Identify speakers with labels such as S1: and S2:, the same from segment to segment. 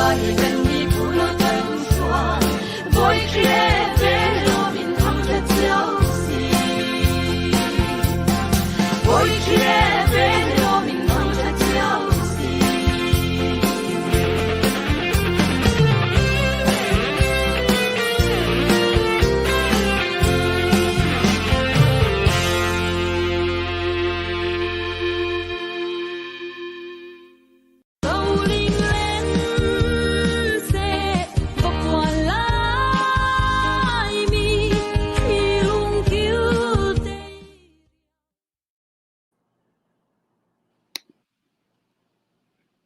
S1: Kan miphun kan chuan Bawi Khrih ve lawm in thangṭhat cio si. Bawi Khrih ve lawm in thangṭhat cio si.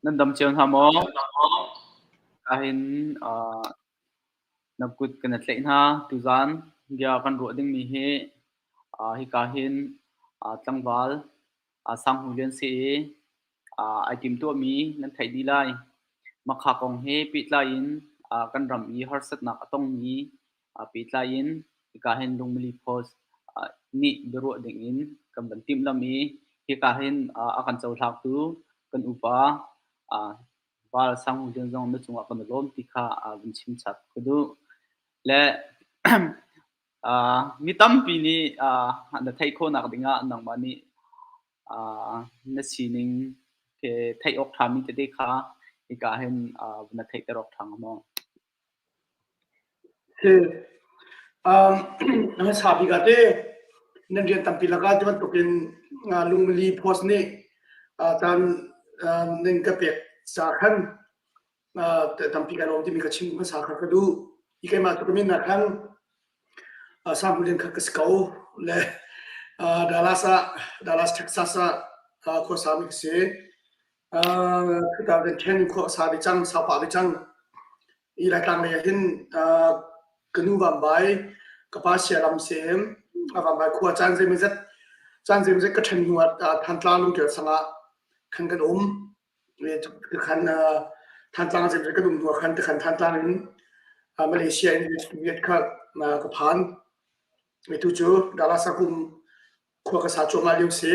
S2: Nan dam cio hna maw? Kahin na kut kan i tlaih hna. Tuzaan bia kan ruah dingmi hi hika hin tlangval Sang Hu Lian si i ai timtuahmi nan theih dih lai. Makha kong he pehtlai in kan ram i harsatnak a tongmi pehtlai in hika hin Lungmili Post nih biaruah dingin kan van timhlamh i hika hin a kan cohlangtu kan upa Val Sang Hu Lian zong na cungah kan i lawm ti kha van chim chap ka duh. Le Mi tampi nih na theih khawhnak dingah nangmah nih na sining theih awk ṭhami tete kha hika hin na theihter awk ṭha hnga maw?
S3: Hmasa bik ah teh nan rian tampi lakah ti bantukin lungmili post nih caan nan ka pek ca khan tampi ka lawm timi ka chim hmasa kha ka duh. Hi keimah cu ka min ah khan Sang Lian kha ka si ko le Dallas ah Dallas Texas ah khuasa mi ka si. 2010 khua sa ve cang, sau pah ve cang. I Laitlang lei ah hin ka nu Vambai, ka pa Sialam sem, Vambai khua caan zeimawzat caan zeimawzat ka ṭhen hnu ah Thantlang Lungṭial sang ah khan kan um. Tikhan Thantlang zeimawzat kan um hnu ah khan tikhan Thantlang in Malaysia in Viet kha ka phan. Tu cu Dallas ah kum khua ka sa cuahmah lio si.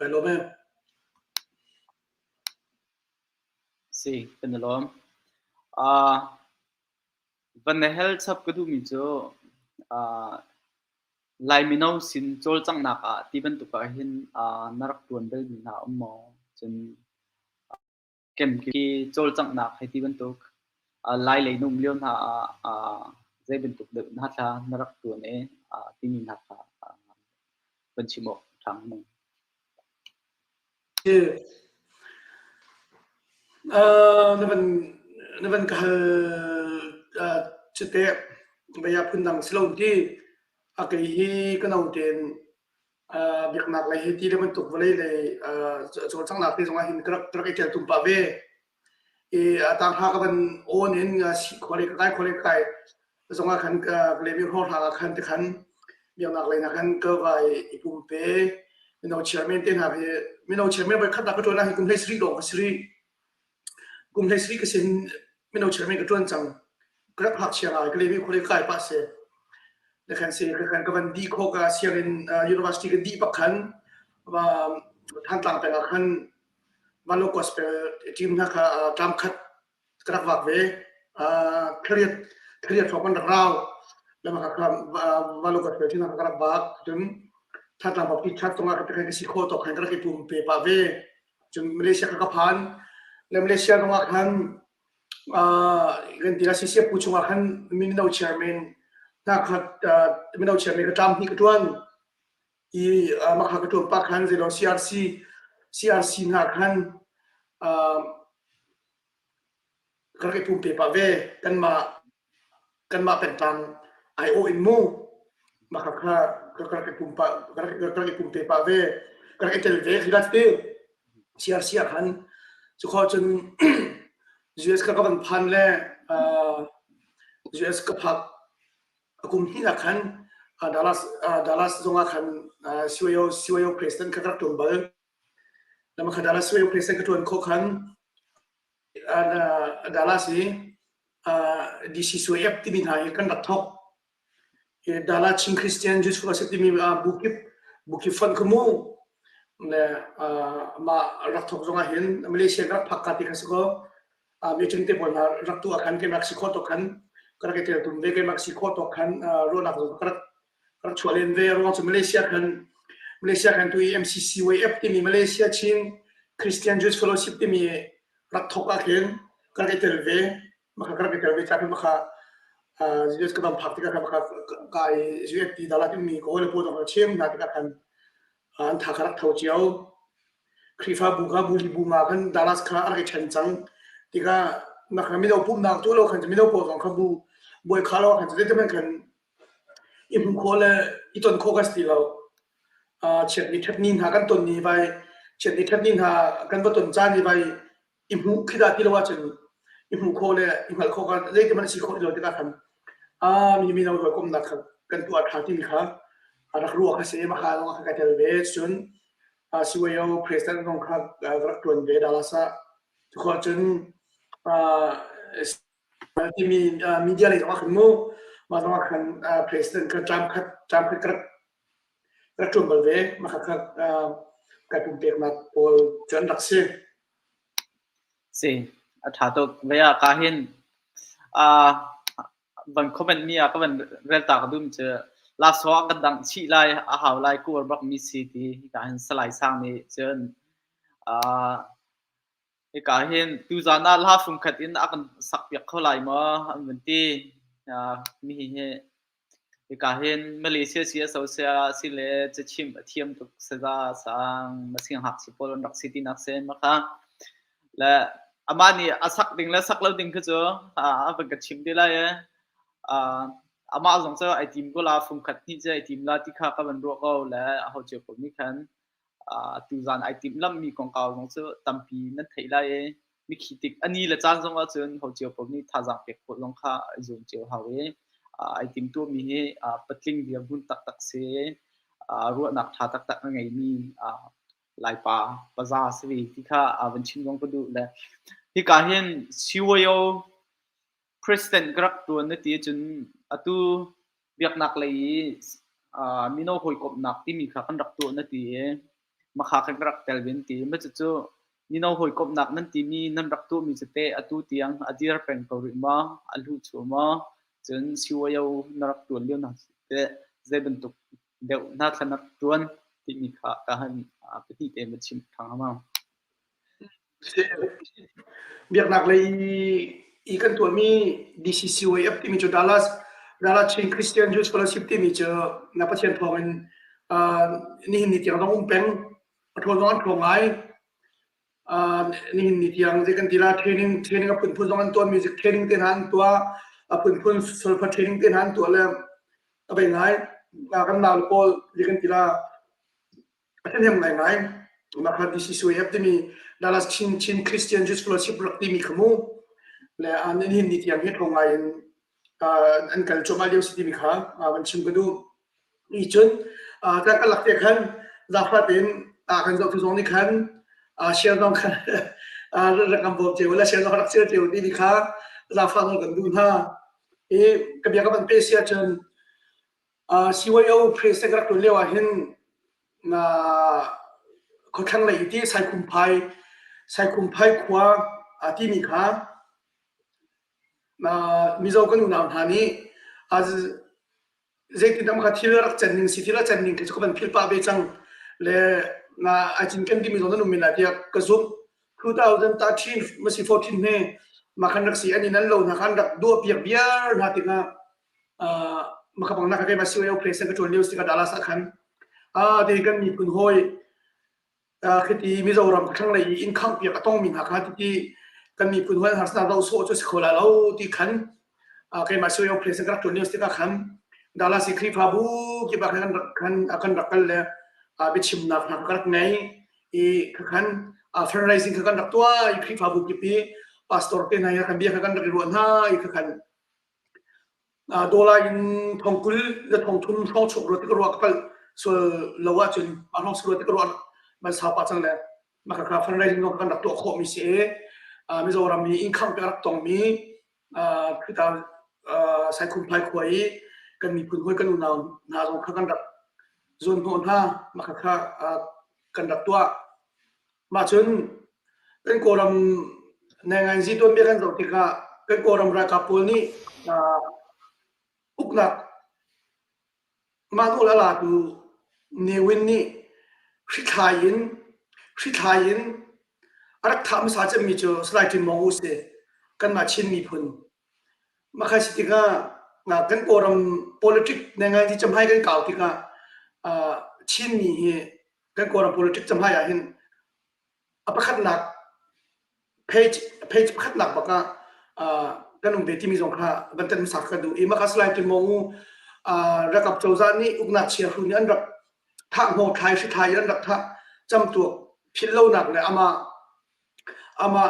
S3: Kai lawm ee.
S2: Si, kan i lawm. Van na hel chap ka duhmi cu Lai mino sin cawlcanghnak ah ti bantuk ahhin na rak ṭuan balmi hna um maw? Cun kemki cawlcanghnak hei ti bantuk Lai lei na um lio hna ah zei bantuk deuh hna thla na rak ṭuan i timi hna kha van chim awk ṭha hnga maw?
S3: Na van ka hal cite bia phundang si lo ti. A kei hi ka no tein biaknak lei hi ti le bantuk vawlei lei cawlcanghnak te zongah hin ka rak i ṭial tum pah ve. I tanghra ka van awn in khua lei ka kai khua lei ka kai zongah khan ka lemi hrawhhrang ah khan tikhan biaknak lei ah khan ka vai i pumpe. Mino chairman te hna hi mino chairman voi khat ah ka ṭuan ah hin kum 13 lawng ka si rih. Kum 13 ka sin mino chairman ka ṭuan cang. Ka rak ngakchia ngai ka lemi khua lei kai pah si. Le khan si ka khan ka van dih khawh ka sianginn university ka dih bak khan Thantlang peng ah khan Vanlo Gospel team hna kha tlamkhat ka rak vak ve. Thariat thariat hrawng kan rak rau. Lama kha Vanlo Gospel team hna ka rak vak. Cun Thantlang Baptist Church zongah ka ka si khawh tawk khan ka rak i pum pe pah ve. Cun Malaysia ka ka phan. Le Malaysia zongah khan kan ti la CCF pu chungah khan mino chairman hna kha mino chairman ka tlam hnih ka tuan. I mah kha ka ṭuan pah khan zeilaw CRC CRC hna khan ka rak i pumpe pah ve. Kanmah kanmah pengtlang aiawh in mu mah kha kha ka rak i pum pah ka rak i pumpe pah ve. Ka rak i tel ve khi ti CRC ah khan cu khawh cun US ka ka van phan le US ka phak A kum hnih ah khan Dallas Dallas zongah khan CYO CYO president kha ka rak ṭuan bal. Lama kha Dallas CYO president ka ṭuan khawh khan Dallas i DCCF timi hna hi kan rak thawk. Dallas Chin Christian Jewish Fellowship timi bukip bukip fonh kha mu le mah rak thawk zongah hin Malaysia ka rak phak ka ti kha si kaw. Meeting te pawl hna rak tuah khan keimah si khawh tawk khan ka rak i tel tum ve keimah si khawh tawk khan ruahnak zong ka rak rak chuah len ve ruang cu Malaysia khan Malaysia khan tu i MCCYF timi Malaysia Chin Christian Jewish Fellowship timi rak thawk ah khin ka rak i tel ve maka ka rak i tel ve ca maka US ka dam phak tikah khan maka ka i UFT dala timi ka hawile pawl zong chim hna tikah khan an tha ka rak tho cio Khrihfabu kha bu li bu nga khan Dallas kha a rak i ṭhen cang tikah nak mino pumhnak tuah lo khan mino pawl zong kha bu buai kha lo khan zeitin khan i hmuh khawh le i ton khawh kan si ti lo. Chiatni ṭhatni hna kan ton ni vai chiatni ṭhatni hna kan va ton caan i vai i hmuh khi dah ti lo ahcun i hmuh khawh le i hngalh khawh kha zeitin hmanh a si khawh ti lo tikah khan mi mino hawikomhnak kha kan tuah ṭha timi kha a rak ruah kha si mah kha zong ka tel ve cun CYO president zong kha ka rak ṭuan ve Dallas ah. Cukhawh cun timi media lei zong ah khan mu mah zong ah khan president kha term khat term khat ka rak rak ṭuan bal ve. Mah kha kai pumpeknak pawl cu an rak si.
S2: Si, a ṭha tuk. Vei ah ka hin van comment mi ah ka van rel ta ka dum cu lasawh ah kan dangh chih lai a hau lai kuar bak mi si ti hika hin Salai Sang nih cun hika hin tuzan ah hla fungkhat in a kan sak piak kho lai maw an van ti mi hi hika hin Malaysia CSO si le cachimh a thiam tuk saza sang masing hak si pawl an rak si ti nak sen ma kha Le amah nih a sak ding le sak lo ding khi cu a van ka chim te lai i amah zong cu ai tim ko la fungkhat hnih cu ai tim la ti kha ka van ruah ko le aho cio ko nih khan tuzan ai timh lammi kongkau zong cu tampi nan theih lai i mikhi tik a ni le caan zong ahcun ho cio paoh nih thazaang pek khawh zong kha ai zuam cio hau i ai timtuahmi hi patling dirhmun taktak si ruahnak ṭha taktak a ngeimi Laipa paza si ve ti kha van chim zong ka duh le hika hin CYO president ka rak tuan na ti cun atu biaknak lei i mino hawikomhnak timi kha kan rak tuah na ti i makha kan rak tel ven ti ma cucu mino hawikomhnak nan timi nan rak tuahmi cu teh atu tiang a dir peng ko rih maw a hlu chu maw cun CYO na rak tuan lio na teh zei bantuk deuh hna thlan rak ṭuan timi kha ka han pahnih te ma chim ṭhang ma.
S3: Biaknak lei i kan tuahmi DCCOF timi cu Dallas Dallas Chin Christian Jewish Fellowship timi cu na Pathian thawng in nihin ni tiang zong um peng a ṭhawn zong an ṭhawng ngai nihin ni tiang zei kan ti la training training a phunphun zong an tuah music training te hna an tuah a phunphun solfa training te hna an tuah le a bei ngai kan nau le pawl zei kan ti la a ṭhahnem ngai ngai mah kha DCCOF timi Dallas Chin Chin Christian Jewish Fellowship rak timi kha mu le nihin ni tiang hi ṭhawng ngai in an kal cuahmah lio si timi kha van chim ka duh Ni cun kan ka lak te khan zaangfah tein kan zohtu zong nih khan share zong khan rak kan bawm cio la share zong rak share cio ti kha zaangfah nawl kan duh hna. I ka bia ka van pe si ahcun CYO president ka rak ṭuan lio ah hin khuathlang lei ti Saikhumphai Saikhumphai khua timi kha Mizo kan unau hna nih zeitindah kha thil rak can ning si thil a can ning khi cu ka van philh pah ve cang le na ai cinken timi zong nan um men lai tiah ka zumh 2013 masi 14 he ma khan rak si an in an lo hna khan rak duah piak viar hna tikah maka bang na ka keimah CIO president ka ṭuan lio si ka Dallas ah khan a te kan miphun hawi Khiti Mizoram thlanglei i inn khanghpiak a tongmi hna kha titi kan miphun hawi harsa zoh sawh cu si kho lai lo ti khan keimah Soyo President ka rak ṭuan lio tikah khan Dallas i Khrihfabu kip ah khan khan kan rak kal le biachimnak hna ka rak ngei i khan fundraising kha kan rak tuah i Khrihfabu kip i pastor te hna he kan bia kha kan rak i ruah hna i khan Dollar in thong 20 le thong 30 hrawng chuak rua ti ka ruah ka palh sual lo ahcun mah hrawng si rua ti ka ruah man sau pah cang le mah khakha fundraising zong kan rak tuah khawhmi si i Mizoram i inn khangh rak tongmi Saikhumphai khua i kan miphun hawi kan unau hna zong kha kan rak zuanhnawh hna mah khakha kan rak tuah. Mah cun kan Kawlram Nainganzi tuanbia kan zoh tikah kan Kawlram ralkap pawl nih uknak mah nawl a latu Ne Win nih hrithlai in hrithlai in a rak thah hmasa cemmi cu Salai Ṭin Maung U si. Kanmah Chin miphun. Mah kha si tikah kan Kawlram politic nainganzi camhai kan kau tikah Chinmi hi kan Kawlram politic camhai ah hin a pakhatnak page page pakhatnak bak ah kan um ve timi zong kha van tet hmasa ka duh i maka Salai Tin Maung U rakap cozah nih uknak chia hru nih an rak thah hngawng thlai hri thlai an rak thah camtuak philh lonak le amah amah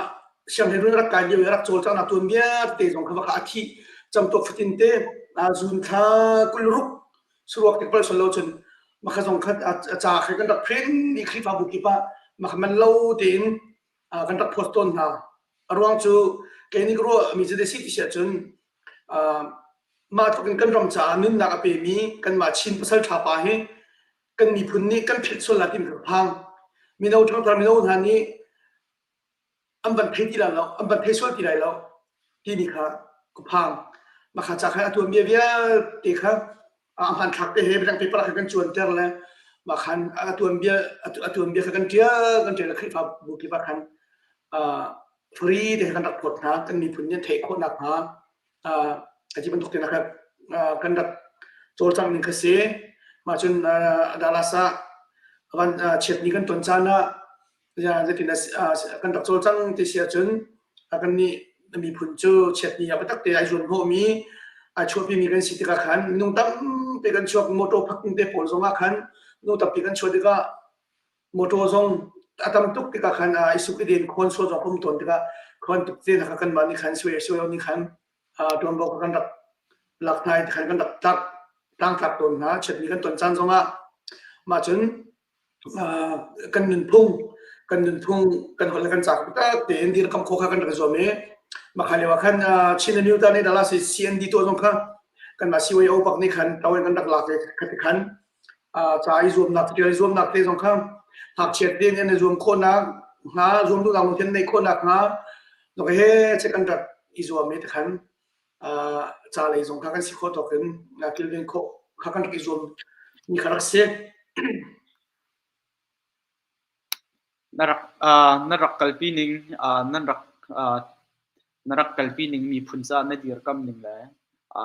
S3: sianghleirun rak kai lio i rak cawlcanghnak tuan vialte zong kha va a thih camtuak fatin te zun thla 26 suruak tik pal sol lo cun makha zong kha a ca kha kan rak print i Khrihfabu kip ah makha man lo tein kan rak post tawn hna. A ruang cu kei nih ka ruah mi cu si ti si ahcun mah tluk in kan ram caah nunnak a pemi kanmah Chin pasal ṭha pa hi kan miphun nih kan philh sual lai timi ka phang. Mino ṭhangthar mino hna nih an van thei ti lai lo, an van thei sual ti lai lo timi kha ka phang. Mah kha ca khan a tuanbia vialte kha a hmanthlak te he biadang paper kha kan cuanter le mah khan a tuanbia a tuanbia kha kan ṭial kan ṭial le Khrihfabu kip ah khan free te kan rak phawt hna kan miphun nih an theih khawh nakhnga a ti bantuk te kha kan rak cawlcangh ning kha si. Mah cun Dallas ah van chiatni kan ton caan ah zeitin kan rak cawlcang ti si ahcun kan nih miphun cu chiatni ah biatak te ai zuam hnawhmi ai chuahpimi kan si tikah khan minung tampi kan chuak motor parking te pawl zong ah khan minung tampi kan chuah tikah motor zong a tam tuk tikah khan i suk i den khawn sual zong um tawn tikah khawn tuk te kha kanmah nih khan suai suai nih khan tuanvo kha kan rak lak hna i khan kan rak tlak tlangtlak tawn hna chiatni kan ton caan zongah mah cun kan nunphung kan nunphung kan holh le kan ca tak tein dirkamh khawh kha kan rak i zuam i mah lio ah khan Chin le New nih Dallas CND tuah zong kha kanmah CYO bak nih khan tawen kan rak lak i khati khan ca i zuamnak catial i zuamnak te zong kha ngakchiat te nih an i zuam khawhnak hnga zuam duhnak lungthin neih khawhnak hnga he che kan rak i zuam i tikhan ca lei zong kha kan si khawh tawk in kilven khawh kha kan rak i zuam mi kha rak si.
S2: Na rak na rak kalpi ning nan rak na rak kalpi ning miphun caah na dirkam ning le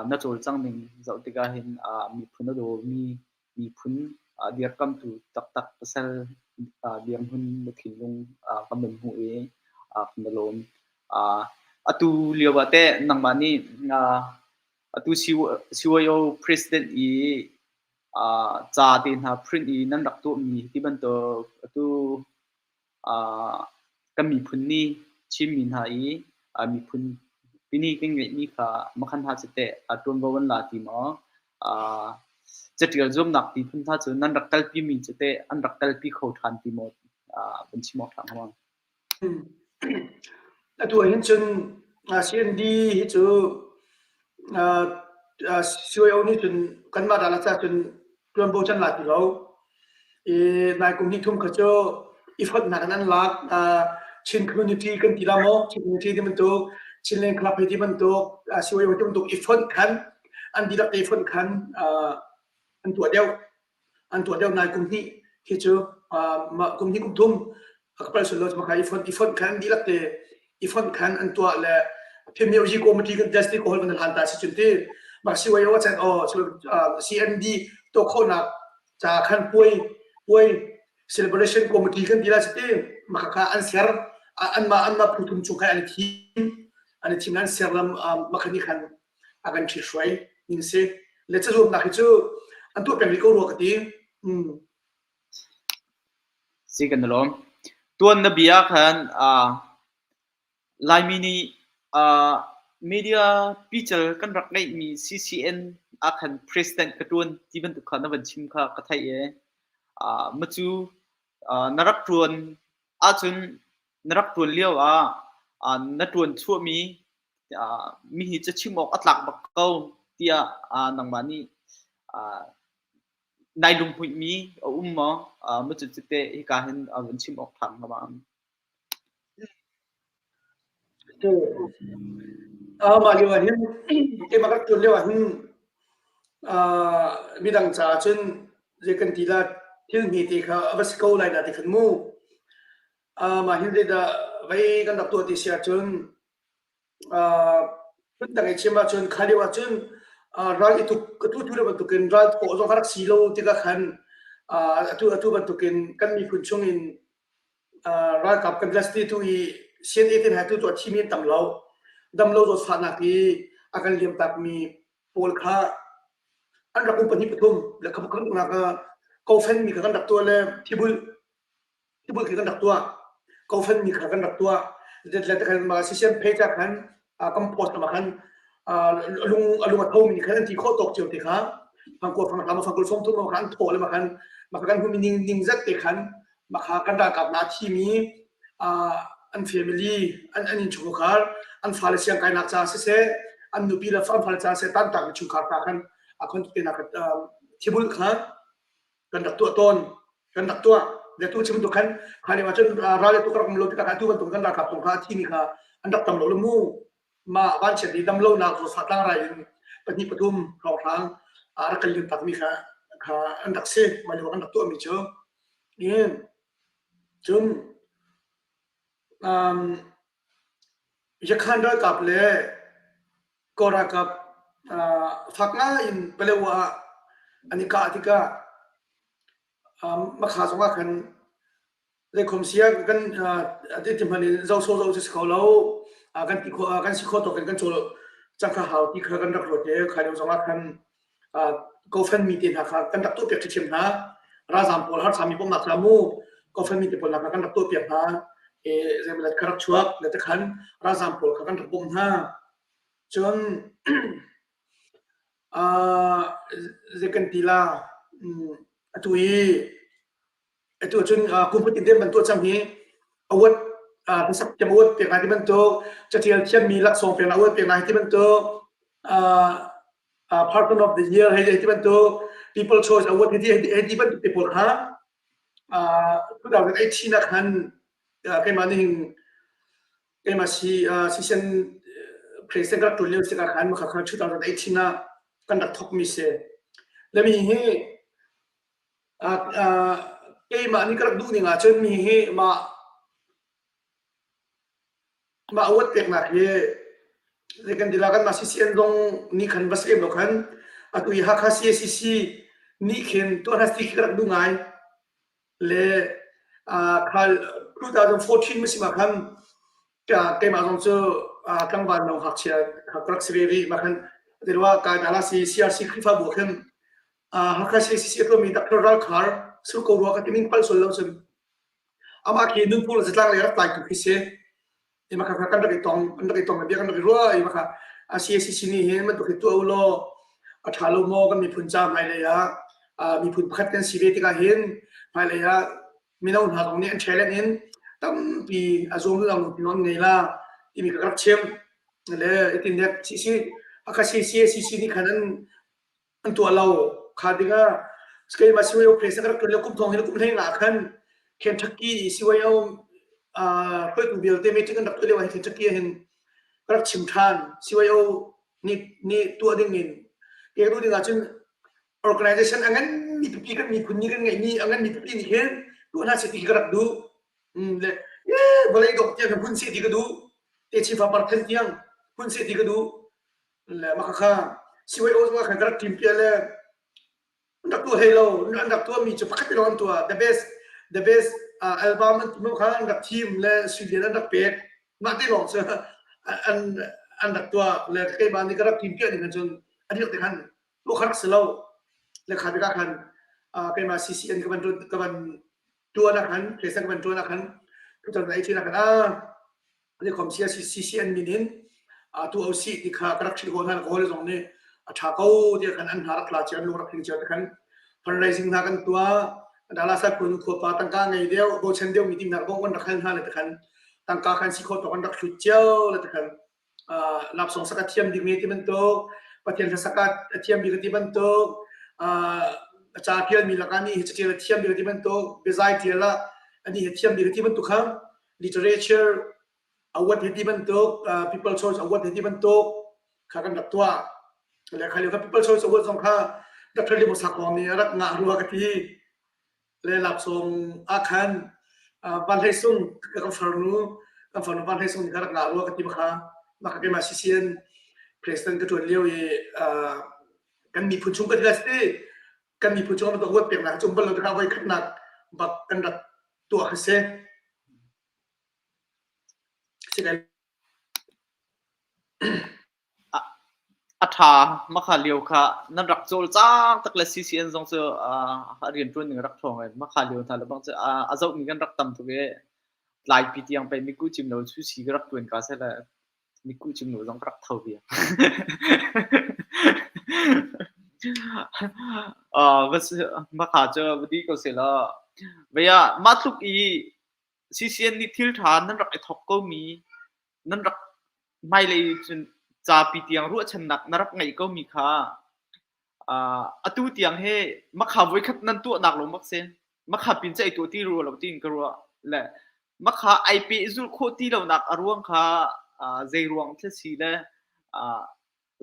S2: na cawlcang ning zoh tikah hin miphun a dawmi miphun dirkamtu taktak pasal dirhmun na thinlung kan van hmuh i kan i lawm. Atu lio ah teh nangmah nih atu CYO president i ca te hna print i nan rak tuahmi ti bantuk atu kan miphun nih Chinmi hna i miphun tini kan ngeihmi kha makhan hna cu teh ṭuanvo an la ti maw? Catial zuamnak ti phun hna cu nan rak kalpimi cu teh an rak kalpi kho ṭhan ti maw? Van chim awk ṭha hnga maw?
S3: Atu ah hin cun CND hi cu CYO nih cun kanmah dah la cun ṭuanvo can la ti lo. I nai kum hnih thum kha cu i fonhnak in an lak. Chin community kan ti la maw? Chin community ti bantuk, Chinland Club hei ti bantuk, CYO ti bantuk i fonh khan an dihlak te i fonh khan an tuah deuh. An tuah deuh nai kum hnih khi cu kum hnih kum thum a ka pal sual lo cu i fonh i fonh khan dihlak te i fonh khan an tuah le Phimyauji committee kan test ko hol kan hlan ta si cun ti mak CYO chan o CND to khonak ca khan puai puai celebration committee kan ti la si ti maka kha an ser an ma an ma phu thum chung khan an thim an thim an ser lam makhani khan a kan ṭhi hruai ning si le cazuamnak hi cu an tuah peng rih ko rua ka ti.
S2: Si kan i lawm. Tuan na bia khan Laimi nih media pical kan rak ngeihmi CCN ah khan president ka ṭuan ti bantuk kha na van chim kha ka theih i macu na rak ṭuan ahcun na rak ṭuan lio ah na ṭuan chuahmi mi hi cachim awk a tlak bak ko tiah nangmah nih nai lunghmuihmi a um maw? Macu cu teh hika hin van chim awk ṭha hnga ma?
S3: Mah lio ah hin keimah ka rak ṭuan lio ah hin midang caah cun zei kan ti la thil hmete kha a va si ko lai dah ti khan mu. Mah hin zeidah vei kan rak tuah ti si ahcun phundang i chim ahcun kha lio ahcun ral i tuk atu tu bantukin ral thawh zong a rak si lo tikah khan atu atu bantukin kan miphun chungin ralkap kan las ti tu i CNA te hna tu tu a thimi an tam lo. Dam lo zawtfahnak i a kan liamtakmi pawl kha an rak um pahnih pathum le kha nak kofen mi kha kan rak tuah le thibul thibul khi kan rak tuah kofen mi kha kan rak tuah le khan ma sisian phe cha khan kan post ma khan lung a lung a tho mi khan an ti khawh tawk cio te kha fangkua fang hram fangkul som thum ma khan thaw le ma khan ma kan humi ning ning zat te khan Makha kan ralkap hna a thimi an family, an an innchungkhar, an fale siangkainak caah siseh, an nupi le an fale caah siseh, tantakmi chungkhar hna khan a khon tuk tenak thibul kha kan rak tuah tawn. Kan rak tuah. Le tu chim bantuk khan kha lio ahcun ral le tu ka rak um lo tikah atu bantuk kan ralkap zong kha a thimi kha an rak tam lo le mu. Mah vanchiat i damlonak zawtfah tlangrai in pahnih pathum hrawnghrang a rak kan liam takmi kha kha an rak si. Mah lio kan rak tuahmi cu. Cun Yakhan ralkap le Kawl ralkap fak ngai in Palawa ah an i kah tikah Makha zongah khan Zeikhom sia kan ti hmanh in zo so zo si kho lo kan ti khawh kan si khawh tawk in kan cawl cang kha hau ti kha kan rak ruat i kha lio zongah khan GoFundMe te hna kha kan rak tuahpiak ṭhiamṭhiam hna. Ralzaam pawl harsami bawmhnak kha mu GoFundMe te pawl hna kha kan rak tuahpiak hna. I zeimaw kha rak chuak le te khan ralzaam pawl kha kan rak bawmh hna. Cun zei kan ti la atu i atu cun kum fatin te man tuah cang hi award hlasak thiam award pek lai ti bantuk catial thiammi laksawng pek lai award pek lai ti bantuk Person of the Year hei ti bantuk People Choice Award hei hei ti bantuk te pawl kha 2018 ah khan keimah nih hin keimah si season president rak ṭuan lio tikah khan makha kha 2018 ah kan rak thawkmi si. Le mi hi keimah nih ka rak duh ning ahcun mi hi mah Mah award peknak hi zei kan ti la kanmah CCN zong nih khan va si lem lo khan atu i Hakha CACC nih khin tuah hna ti khi ka rak duh ngai. Le khal 2014 ma si ma khan keimah zong cu tlangval no ngakchia ka rak si ve rih ma khan tilwa ka dala si CRC Khrihfabu khin Hakha CACC a tuahmi Dr. Ral Khar Surko rua ka timin pal sual lo cun Amah khi nunphung le zatlang lei rak tlaitu khi si. I maka kha kan rak i tong, kan rak i tong bia kan rak i ruah i maka a CACC nih hin bantuk hi tuah u law a ṭha lo maw kan miphun ca hmailei ah miphun pakhat kan si ve tikah hin hmailei ah mino hna zong nih an challenge in tampi a zuam lang lungthin an ngei la timi ka rak chim. Le itin nek CC aka CACC nih khan an an tuah lo kha dingah keimah CYO president ka rak ṭuan lio kum thong hin kum hlei nga khan Kentucky i CYO hruaitu vialte meeting kan rak tuah lio ah Kentucky ah hin ka rak chim ṭhan CYO nih nih tuah ding in ke duh ding ahcun organization a ngan mi pipi kan miphun nih kan ngeihmi a ngan mi pipi nih hin tuah hna seh ti ka rak duh le vawlei dok tiang kan hun seh ti ka duh te chifa par then tiang hun seh ti ka duh Le mah kha CYO zong ah khan ka rak ṭim piah le an rak tuah hlei lo. An rak tuahmi cu pakhat te lawng an tuah. The best the best album an ti kha an rak thim le suilian an rak pek. Mah te lawng cu an an rak tuah le keimah nih ka rak ṭim piah ning cun a dirk te khan tuah kha rak si lo. Le kha tikah khan keimah CCN ka van ka van ṭuan ah khan president ka van ṭuan ah khan 2018 ah khan ah Nikhom CCN min in tu OC ti kha ka rak ṭhit haw hna ka hawi zong nih a ṭha ko tiah khan an hna rak tla cia an lung rak hring cia te khan fundraising hna kan tuah Dallas ah khua khuapa tangka ngei deuh bochan deuh mi timnak bong kan rak hal hna le te khan tangka khan si khawh tawk an rak hlut cio le te khan lapsong sak a thiam bik mi ti bantuk Pathian hla sak a thiam bik ti bantuk ca tial mi lakah ni hi catial a thiam bik ti bantuk biazai tial ah ani hi thiam bik ti bantuk kha literature. Award hi ti bantuk People Choice Award hi ti bantuk kha kan rak tuah. Le kha lio kha People Choice Award zong kha Dr. Libo Sakhong nih a rak ngah rua ka ti. Le laksawng ah khan Van Hlei Sung kan farnu kan farnu Van Hlei Sung nih kha rak ngah rua ka ti kha mah kha keimah CCN president ka ṭuan lio i kan miphun chung ka ti lai kan miphun chung ah award peknak cu um bal lo tikah voi khatnak bak kan rak tuah kha si.
S2: A ṭha makha lio kha nan rak cawlcang tak le CCN zong cu a rianṭuan ning a rak ṭhawng i makha lio hna le bang cu a zohmi kan rak tam tuk i tlaipi tiang pei miku cim lo sushi ka rak ṭuan ka seh le miku cim lo zong ka rak tho bia. Makha cu va di ko seh law vei ah mah tluk i CCN nih thil ṭha nan rak i thawk komi nan rak hmailei cun capi tiang ruahchannak na rak ngeih komi kha atu tiang he makha voikhat nan tuahnak lawng bak si. Makha pin cu ai tuah ti rua lo tiin ka ruah. Le makha ai pehzulh khawh ti lonak a ruang kha zei ruang thil si le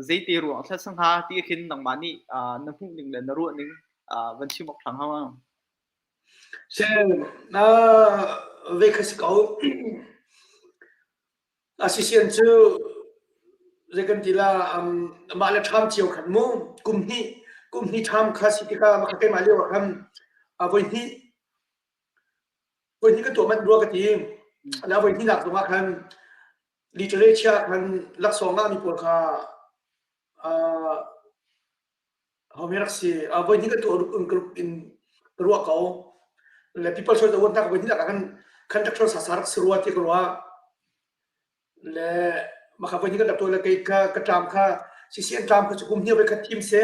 S2: zeite ruang thil si hnga ti khin nangmah nih na hmuh ning le na ruah ning van chim awk ṭhang hau.
S3: Ve kha si ko. A sisian cu zei kan ti la mah le ṭham cio khan mu kum hnih kum hnih ṭham kha si tikah mah keimah lio ah khan voi hnih voi hnih ka tuah manh rua ka ti. La voi hnih nak zongah khan literature khan laksawng ngahmi pawl kha Ho rak si. Voi hnih ka tuah in ka in ka ruah ko. Le people choice award nak voi hnih nak kan kan doctor sa sa rak si rua ti ka ruah. Le maka voi hnih kan rak tuah le kei kha ka tlam kha CCN tlam kha cu kum hnih voi khat thim se.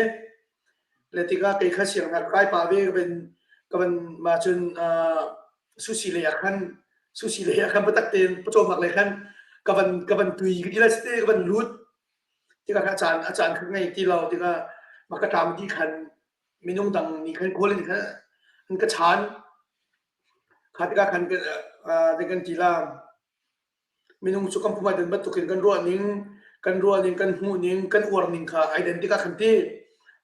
S3: Le tikah kei kha siang nak kai pa ve ka van ka van ma cun sushi lei ah khan sushi lei ah khan patak tein pawcawmnak lei khan ka van ka van tui ka ti lai te ka van lut Tikah a caan a caan kha ngei ti lo tikah mah ka ṭam dih khan minung dang nih khan kawl in khan an ka chaan. Kha tikah khan uh, kan ti la minung cu kan pum ai dan bantukin kan ruah ning kan ruah ning kan hmuh ning kan uar ning kha ai dan tikah khan ti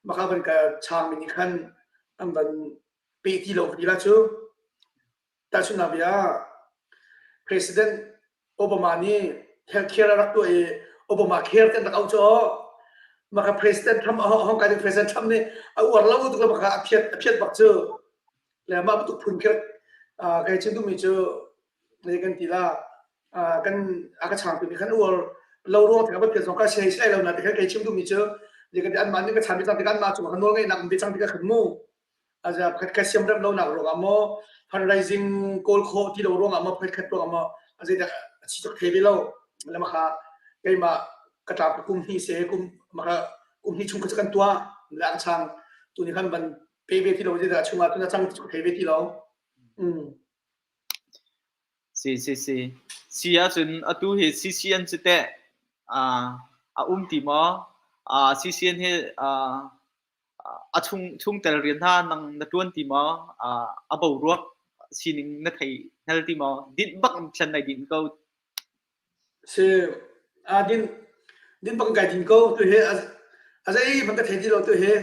S3: mah kha van ka chang mi nih khan an van pe ti lo ka ti la cu. Tahchunhnak bia President Obama nih healthcare a rak tuah i Obamacare te an rak auh cu maka President Trump a hong kai ding President Trump nih a uar lo tuk le maka a phiat a phiat bak cu le mah bantuk phun khi kai chim duhmi cu ne kan ti la kan a ka changtu nih khan uar lo ruang tikah va phiat zong ka si hei si lai lo na ti khan kai chim duhmi cu ne kan ti anmah nih ka chan cang tikah anmah cungah nawl ngeihnak um ve cang tikah khan mu Aza pakhat siamrem lonak ruangah maw fundraising kawl khawh ti lo ruangah maw pakhat ruangah maw a zeidah a chi tuk thei ve lo le maka keimah ka tlap ka kum hnih se kum maka kum hnih chung ka kan tuah le ang chang tu ni khan ban pe ve ti lo zeidah chungah tuna cang ti thei ve ti lo mm
S2: Si si si. Si ahcun atu hi CCN cu teh a um ti maw? CCN hi A chungtel rian hna nang na ṭuan ti maw? A boruak sining na thei hngal ti maw? Dinh bak in thlen nai din ko.
S3: Si, a din din bak kai din ko tu hi a zei hmanh ka thei ti lo tu hi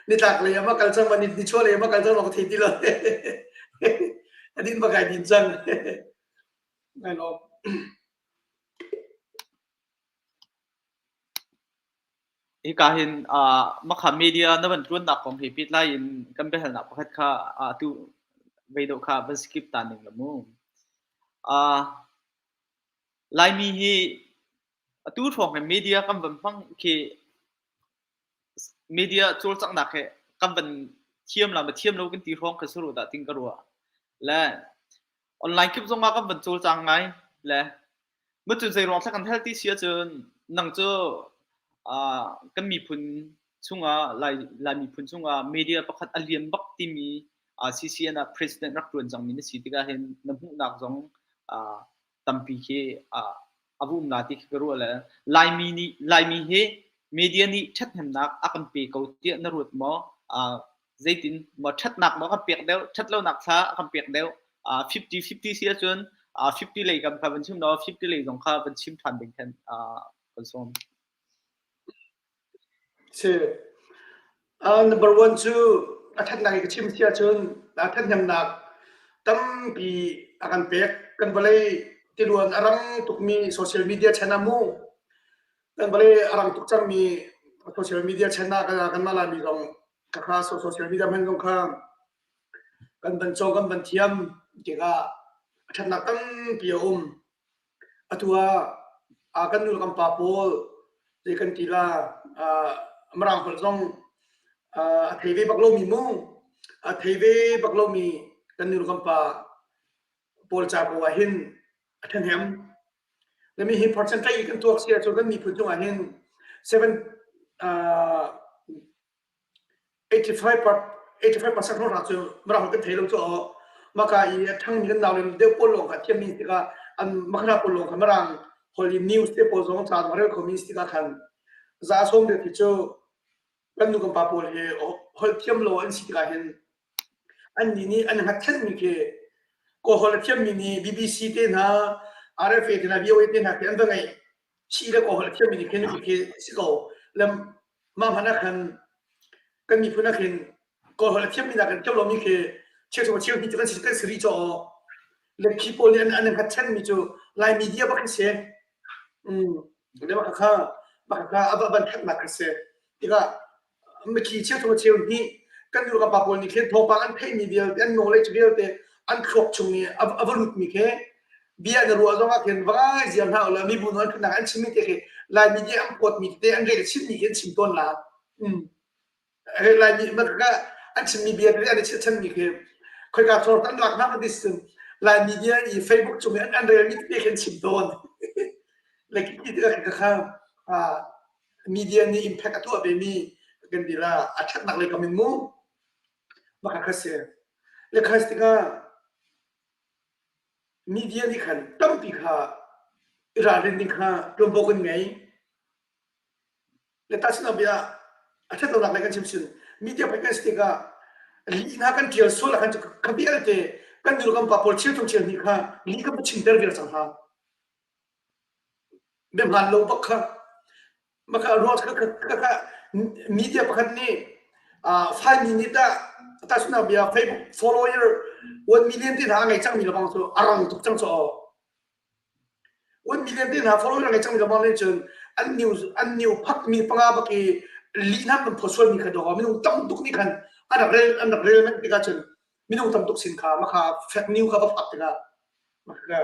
S3: nitlak lei ah kal cang ma ni nichuah lei ah kal cang ma ka thei ti lo. A din bak kai din cang. Ngai lawm.
S2: Hika hin makha media na van ṭuannak kong he pehtlai in kan biahalnak pakhat kha atu vei deuh kha van skip ta ning la mu. Laimi hi atu hrawng hi media kan van hmang khi media cawlcanghnak he kan van thiam la ma thiam lo kan ti hrawng kha si rua dah ting ka ruah. Le online kip zong ah kan van cawlcang ngai le Macun zeiruang thla kan hal ti si ahcun nang cu uh, kan miphun chungah Lai, Lai miphun chungah media pakhat a lian bak timi uh, CCN ah president rak ṭuan cangmi na si tikah hin na hmuhnak zong uh, tampi khi uh, a va um la ti khi ka ruah le Laimi nih Laimi hi media nih ṭhathnemnak a kan pe ko tiah na ruat maw? Uh, zeitin maw ṭhatnak maw kan pek deuh ṭhatlonak thla a kan pek deuh 50-50 si ahcun 50 lei kam kha van chim law 50 lei zong kha van chim ṭhan ding khan kan sawm.
S3: Si. Number one cu a ṭhatnak i ka chim si ahcun a ṭhathnemnak tampi a kan pek. Kan vawlei tiluan a rang tukmi social media chan ah mu kan vawlei a rang tuk cangmi social media chan ah kanmah Laimi zong kha social media hman zong kha kan van cawng kan van thiam tikah a ṭhatnak tampi a um. Atu ah kan nu le kan pa pawl zei kan ti la Mirang holh zong a thei ve bak lomi mu a thei ve bak lomi kan nu le kan pa pawl ca ko ah hin a ṭhahnem. Le mi hi percent tlaih kan tuak si ahcun kan miphun cungah hin 7 85% hrawng cu Mirang kan thei lo cu maka i a ṭhangmi kan naule deuh pawl lawng kha thiammi tikah an makhana pawl lawng kha Mirang holh in news te pawl zong ca zong rel khomi si tikah khan za sawm deuh khi cu kan nu kan pa pawl hi holh thiam lo an si tikah hin annih nih an hngatchanmi khi Kawl holh a thiammi nih BBC te hna RFA te hna VOA te hna khi an va ngeih chih le Kawl holh a thiammi nih khin khi si ko le mah hmanh ah khan kan miphun ah khin Kawl holh a thiammi nak kan thiam lomi khi cheu cheu hnih cu kan si kan si rih caw le khi pawl nih an an hngatchanmi cu Lai media bak khi si mm le mah kha mah kha a van thatnak kha si tikah Mithi cheu cheu hnih kan nu kan pa pawl nih khin thawngpang an theihmi vialte an knowledge vialte an thluak chung i a va lutmi khi bia na ruah zong ah khin va ngai ziar hna ulaw mibu nawl thutnak an chimmi te khi Lai media an kuatmi tete an rel chimmi khi an chim tawn la. Mm. Laimi ka an chimmi bia tete an i chirhchanmi khi khoika thawr an lak hna kan ti cun Lai media i Facebook cung i an relmi tete khi an chim tawn. Le khi tikah kha media nih impact a tuah vemi kan ti la a ṭhatnak lei kam in mu maka kha si le kha tikah media nih khan tampi kha i ralrin ding kha ṭuanvo kan ngei le tahchunhnak bia a ṭhat lonak lei kan chim sin media pei kan si tikah lih hna kan ṭial sual ah khan kha vialte kan nu kan pa pawl cheu thum cheu hnih kha lih kan va chimter vial cang hna Biahmaan lo bak kha maka ruang kha kha media pakhat nih 5 minute ah tahchunhnak bia Facebook follower 1 million te hna a ngei cangmi lebang cu a rang tuk cang cu 1 million te hna follower a ngei cangmi lebang nih cun an news an new phakmi panga bak i lihnak kan phawt sualmi kha dawh minung tam tuk nih khan an rak rel an rak rel manh tikah cun minung tam tuk sin kha maka fake news kha va phak tikah maka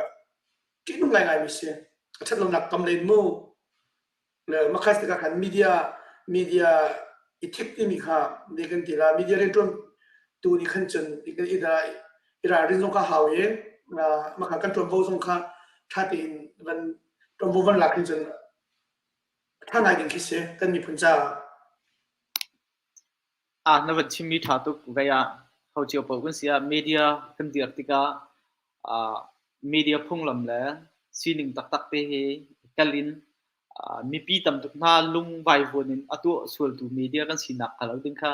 S3: ṭihnung ngaingaimi si. A ṭhat lonak tam len mu. Le makhat tikah khan media media i thik timi kha ne kan ti la media rianṭuan tu nih khan cun i i ralrin zong kha hau i makha kan ṭuanvo zong kha ṭha tein van ṭuanvo van lak hin cun ṭha ngai ding khi si kan miphun caah.
S2: Ah na van chimmi ṭha tuk vei ah ho cio paoh kan si ah media kan dir tikah ah media phunglam le sining taktak te hi kal in ah mipi tam tuk hna lung vaivuan in a tuah sualtu media kan sinak hnga lo ding kha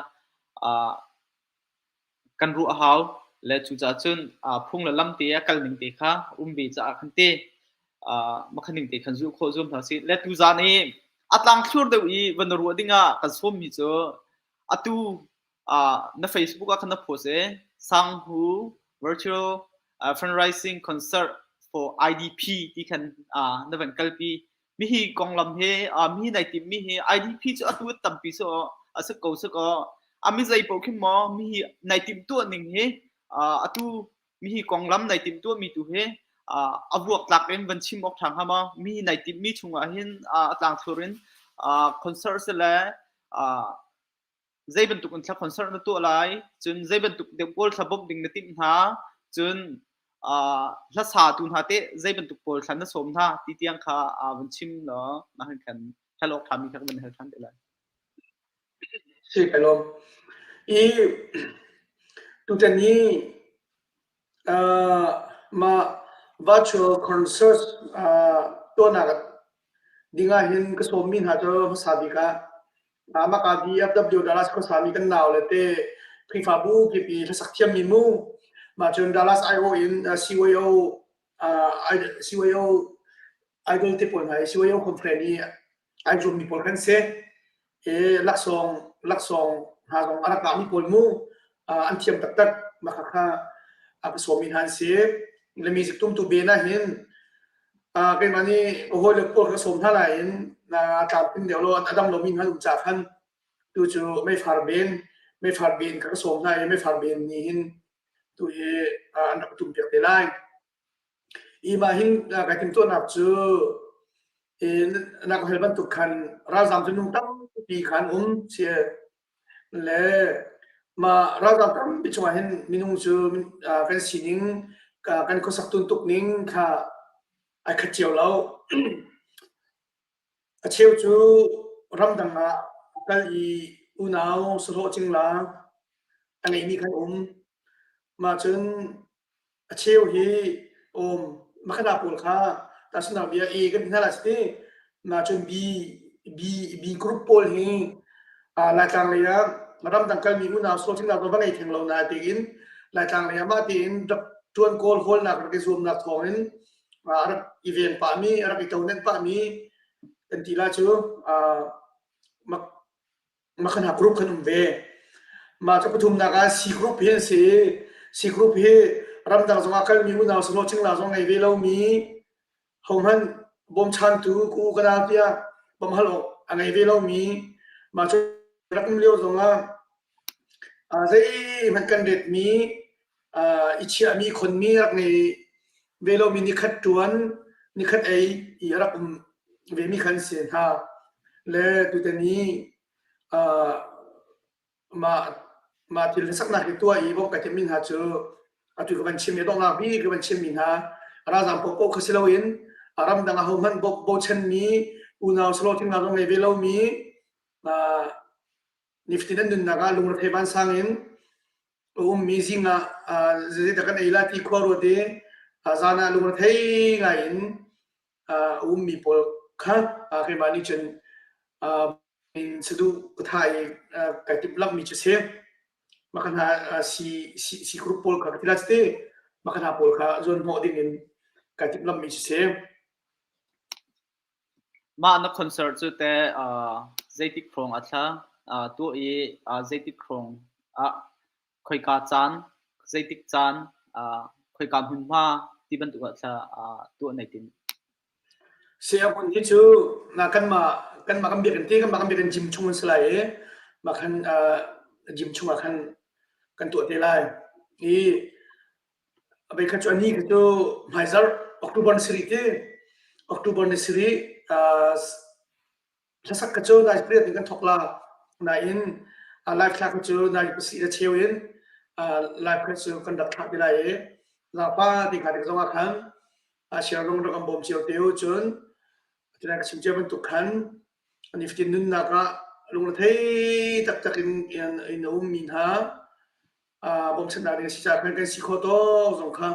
S2: ah kan ruah a hau. Le cucaah cun ah phung le lam te a kal ning te kha um ve caah khan te ah makhaning te khan zulh khawh zuam hna sih. Le tuzaan i a tlangthlur deuh i van ruah dingah kan sawmmi cu atu uh, na Facebook ah khan na post e Sanghu virtual uh, fundraising concert for IDP ti khan uh, na van kalpi mi hi konglam he uh, mi nai tim mi hi IDP cu atu tampi so a si ko si ko ami zei po khin mo mi hi nai tim tu ning hi uh, atu mi hi konglam nai timh tuahmi tu hi a vuaktlak in van chim awk ṭha hnga maw? Mi nai timhmi chungah hin a tlangthlur in concert si le zei bantuk in thla concert na tuah lai, cun zei bantuk deuh pawl thla bawmh ding na timh hna, cun hlasa tu hna teh zei bantuk pawl thla na sawm hna ti tiang kha van chim law na han khan hal awk ṭhami kha kan van hal ṭhan te lai.
S3: Si kai lawm. I tutan hi uh, mah virtual concert uh, tuahnak dingah hin ka sawmmi hna cu hmasa bik ah maka DFW Dallas khuasami kan nau le te Khrihfabu kip i hlasak thiammi mu mah cun Dallas IO in CYO. CYO idol te pawl hna i CYO conference i ai zuammi pawl kan si. I laksawng laksawng hna zong a rak ngahmi pawl mu an thiam taktak mah kha a ka sawmmi hna an si. Le music tumtu ben ah hin keimah nih ka hawile pawl ka sawm hna lai in tlamtling deuh lo a dam lomi hna um ca khan tu cu meifar ben meifar ben ka ka sawm hna i meifar ben nih hin tu hi an rak tum piak te lai. I mah hin kai timhtuahnak cu na ka hal bantuk khan ralzaam cu nung tampi khan um si le mah ralzaam tampi chungah hin minung cu kan sining kan khuasak tuntuk ning kha ai khat cio lo. A cheu cu ramdang ah kal i unau sahlawh cingla a ngeimi kan um. Mah cun a cheu hi um makhana pawl kha tahchunhnak bia A kan ti hna lai si Mah cun B B B group pawl hi Laitlang lei ah ramdang kalmi unau sahlawh cingla va ngei theng lo na tiin Laitlang lei ah mah tiin rak ṭuan kawl hawlnak rak i zuamnak thawngin a rak i ven pahmi, a rak i tonenh pahmi kan ti la cu makhana group kan um ve. Mah cu pathumnak ah C group hi an si. C group hi ramdang zongah kalmi unau sahlawh cingla zong ngei ve lomi hohmanh bawmchantu ku ka nau tiah bawmhal awk a ngei ve lomi mah cu rak um lio zongah zeihmanh kan retmi i chiahmi khonmi rak ngei ve lomi nikhat ṭuan nikhat ei i a rak um vemi khan si hna le tutan i mah mah thil hlasaknak hi tuah i bawmh kai timhmi hna cu atu ka van chim i donghnak bik ka van chimmi hna ralzaam paohpaoh kha si loin ramdang ah hohmanh bochanmi unau salo thingnak zong ngei ve lomi nifatin an nunnak ah lungrethei vansang in a ummi zing ah zeidah kan ei lai ti khua ruat i zan ah lungrethei ngai in a ummi pawl kha keimah nih cun in saduh ka tha i kai timhlamhmi cu si. Mah hna si si group pawl kha ka ti lai te mah hna pawl kha zuan hnawh ding in kai timhlamhmi cu si.
S2: Mah na concert cu teh zeitik hrawng a thla tuah i zeitik hrawng ah khoika caan, zeitik caan, khoika hmunhma ti bantuk ah thla tuah nai tim?
S3: Sianginn hi cu kanmah kanmah kan biakinn te kanmah kan biakinn gym chung an si lai i mah khan gym chungah khan kan tuah te lai. I Voikhat cu a ni kha cu hmaizarh October ni sarih ti October ni sarih hlasak kha cu nai pariat in kan thawk la. Nain live thla kha cu nai pasarih le cheu in live kha cu kan rak thlah te lai i zaangfa ti hnga ding zongah khan share zong rak kan bawm cio te u cun tunai ka chim cia bantuk khan nifatin nunnak ah lungrethei taktak in in a ummi hna bawmchannak ding a si caah khan kan si khawh tawk zong kha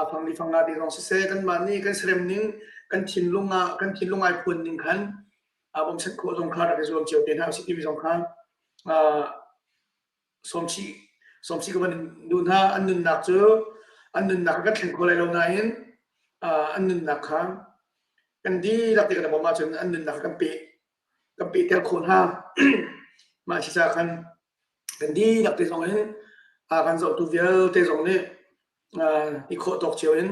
S3: fang li fang nga te zong siseh kanmah nih kan serem ning kan thinlung ah kan thinlung ai phuan ning khan bawmchanh khawh zong kha rak i zuam cio te hna usih timi zong kha sawmchih sawmchih ka van duh hna an nunnak cu an nunnak kan thleng kho lai lo nain an nunnak kha kan dihlak te kan bawmh ahcun an nunnak kan pe kan pehter khawh hna mah si ca khan kan dihlak te zong in a kan zohtu vialte zong nih i khawh tawk cio in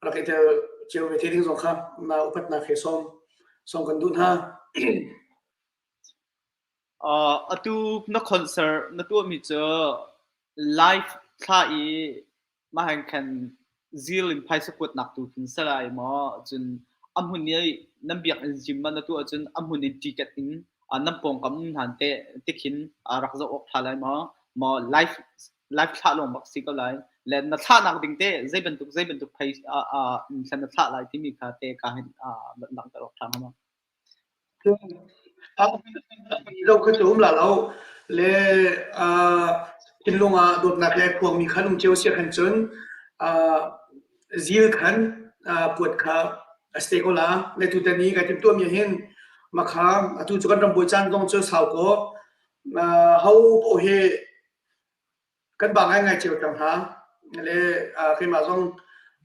S3: rak i tel cio ve te ding zong kha na upatnak he sawm sawm kan duh hna.
S2: Atu na concert na tuahmi cu live thla i Mah hin khan zil in phaisa kuatnak tu khin si lai maw? Cun a hmun i nan biakinn gym ah na tuah ahcun a hmun in ticket in nan pawngkam um hna te tikhin rak zoh awk ṭha lai maw? Maw live live thlah lawng bak si ko lai. Le na thlahnak ding te zei bantuk zei bantuk phei in thlan na thlah lai timi kha te ka hin langhter awk ṭha hnga maw?
S3: Lo kha cu um la lo le thinlung ah dawtnak le khuangmi khan um cio sia khan cun zil khan puat kha a si te ko la. Le tutan i kai timhtuahmi ah hin makha atu cu kan rambuai caan zong cu sau kaw ho paoh hi kan ba ngaingai cio cang hna. Le keimah zong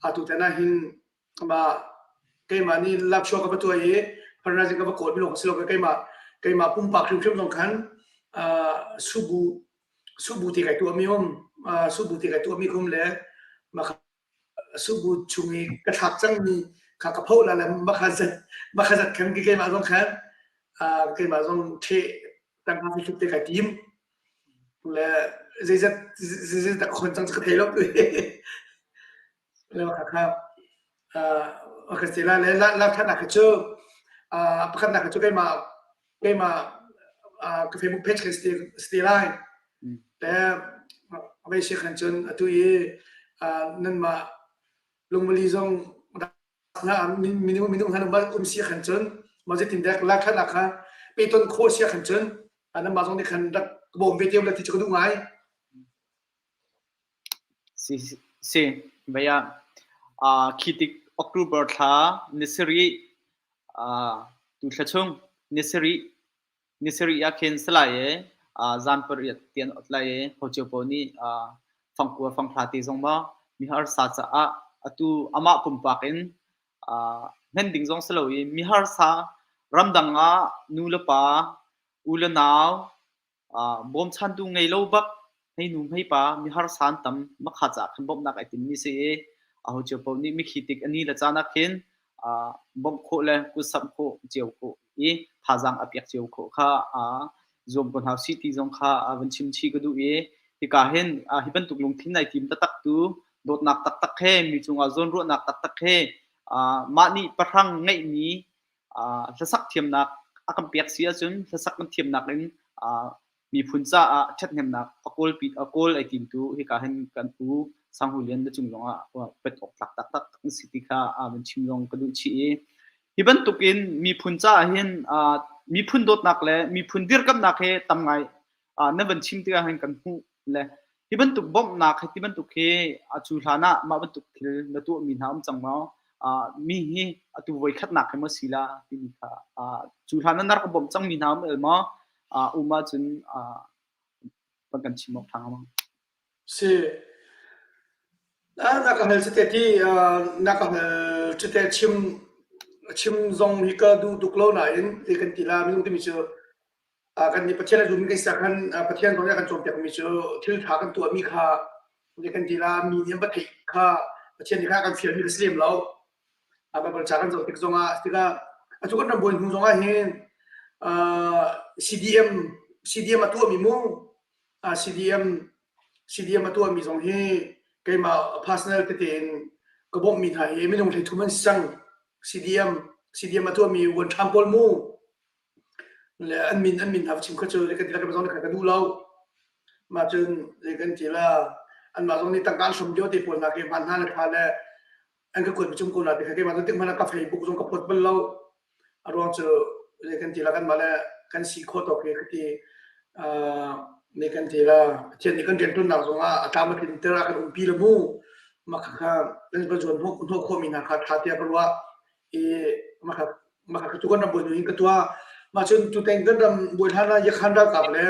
S3: Atu tan ah hin mah keimah nih laksawng ka va tuah i fundraising ka va kawl mi lawng si lo keimah keimah pumpak hrimhrim zong khan subu subu te kai tuah mi um subu te kai tuah mi khum le mah subu chung i ka thlak cang mi kha ka pho la le makha zat makha zat khan keimah zong khan keimah zong the tangka fi te kai tim le zeizat zeizat dah khon cang ka thei lo le kha kha ka si la le la than ka cu pakhatnak cu keimah keimah ka Facebook page kan sti lai te avei si khan cun atu i nanmah lungmali zong minung minung han um si khan cun ma zeitin dek la than kha peton kho sia khan cun nanmah zong nih khan rak bawm ve te la ti cu ka duh ngai.
S2: Si, vei ah khi tik October thla ni sarih tu thla chung ni sarih ni sarih ah khin si lai i zan pariat tian ot lai i ho cio paoh nih fangkua fanghla te zong maw mi harsa caah atu amah pumpak in hmen ding zong si lo i mi harsa ramdang ah nu le pa u le nau Bawmchantu ngei lo bak hmeinu hmeipa miharsa an tam makha caah khan bawmhnak ai timmi si i aho cio paoh nih mikhi tik a ni le caan ah khin bawmh khawh le kutsamh khawh cio khawh i thazaang a pek cio khawh kha zuam ko hna usih ti zong kha van chim chih ka duh i hika hin hi bantuk lungthin ai tim taktak tu dawtnak taktak he mi cungah zawnruahnak taktak he mah nih pahrang ngeihmi hlasak thiamnak a kan pek si ahcun hlasak kan thiamnak in miphun caah ṭhathnemnak a kawlpi a kawl ai timtu hika hin kan u Sang Hu Lian na cung zongah pet awk tlak taktak an si ti kha van chim zong ka duh chih i hi bantukin miphun caah hin miphun dawtnak le miphun dirkamnak he tam ngai na van chim tikah hin kan hmuh le hi bantuk bawmhnak hi ti bantuk hi a cu hlan ah mah bantuk thil na tuahmi hna um cang maw? Mi hi atu voi khatnak hi maw si la timi kha cu hlan ah na rak bawmh cangmi hna um el maw? Um ahcun van kan chim awk ṭha hnga maw?
S3: Si. Na ka hal cite ti na ka hal cite chim chim zong hi ka duh tuk lo nain ti kan ti la minung timi cu Kan nih Pathian a zummi kan si ah khan Pathian zong nih a kan cawnpiakmi cu thil ṭha kan tuahmi kha zei kan ti la mi nih an va theih kha Pathian nih khan a kan fialmi kha si lem lo. Baibal ca kan zoh tik zongah tikah atu kan ram buai hnu zongah hin CDM CDM a tuahmi mu CDM CDM a tuahmi zong hi keimah personal tete in ka bawmhmi hna hi minung 30 an si cang. CDM CDM a tuahmi uan ṭham pawl mu Le an min an min hna va chim kha cu zei kan ti la kan zong nih khan ka duh lo. Mah cun zei kan ti la anmah zong nih tangka an hrawm lio te pawl hna keimah hna le kha le an ka kuat chung ko na ti kha keimah zong tik hmanh ah ka Facebook zong ka phawt bal lo. A ruang cu zei kan ti la kanmah le kan si khawh tawk hi ka ti uh, kan ti la Pathian nih kan rianṭuannak zong ah a tlam a tlinter a kan umpi le mu mah kha kan va zuan hnawh khawhmi hna kha ṭha tiah ka ruah i mah kha mah kha tu kan ram bawi in ka tuah mah cun tuteng kan ram bawi hlan ah Yakhan ralkap le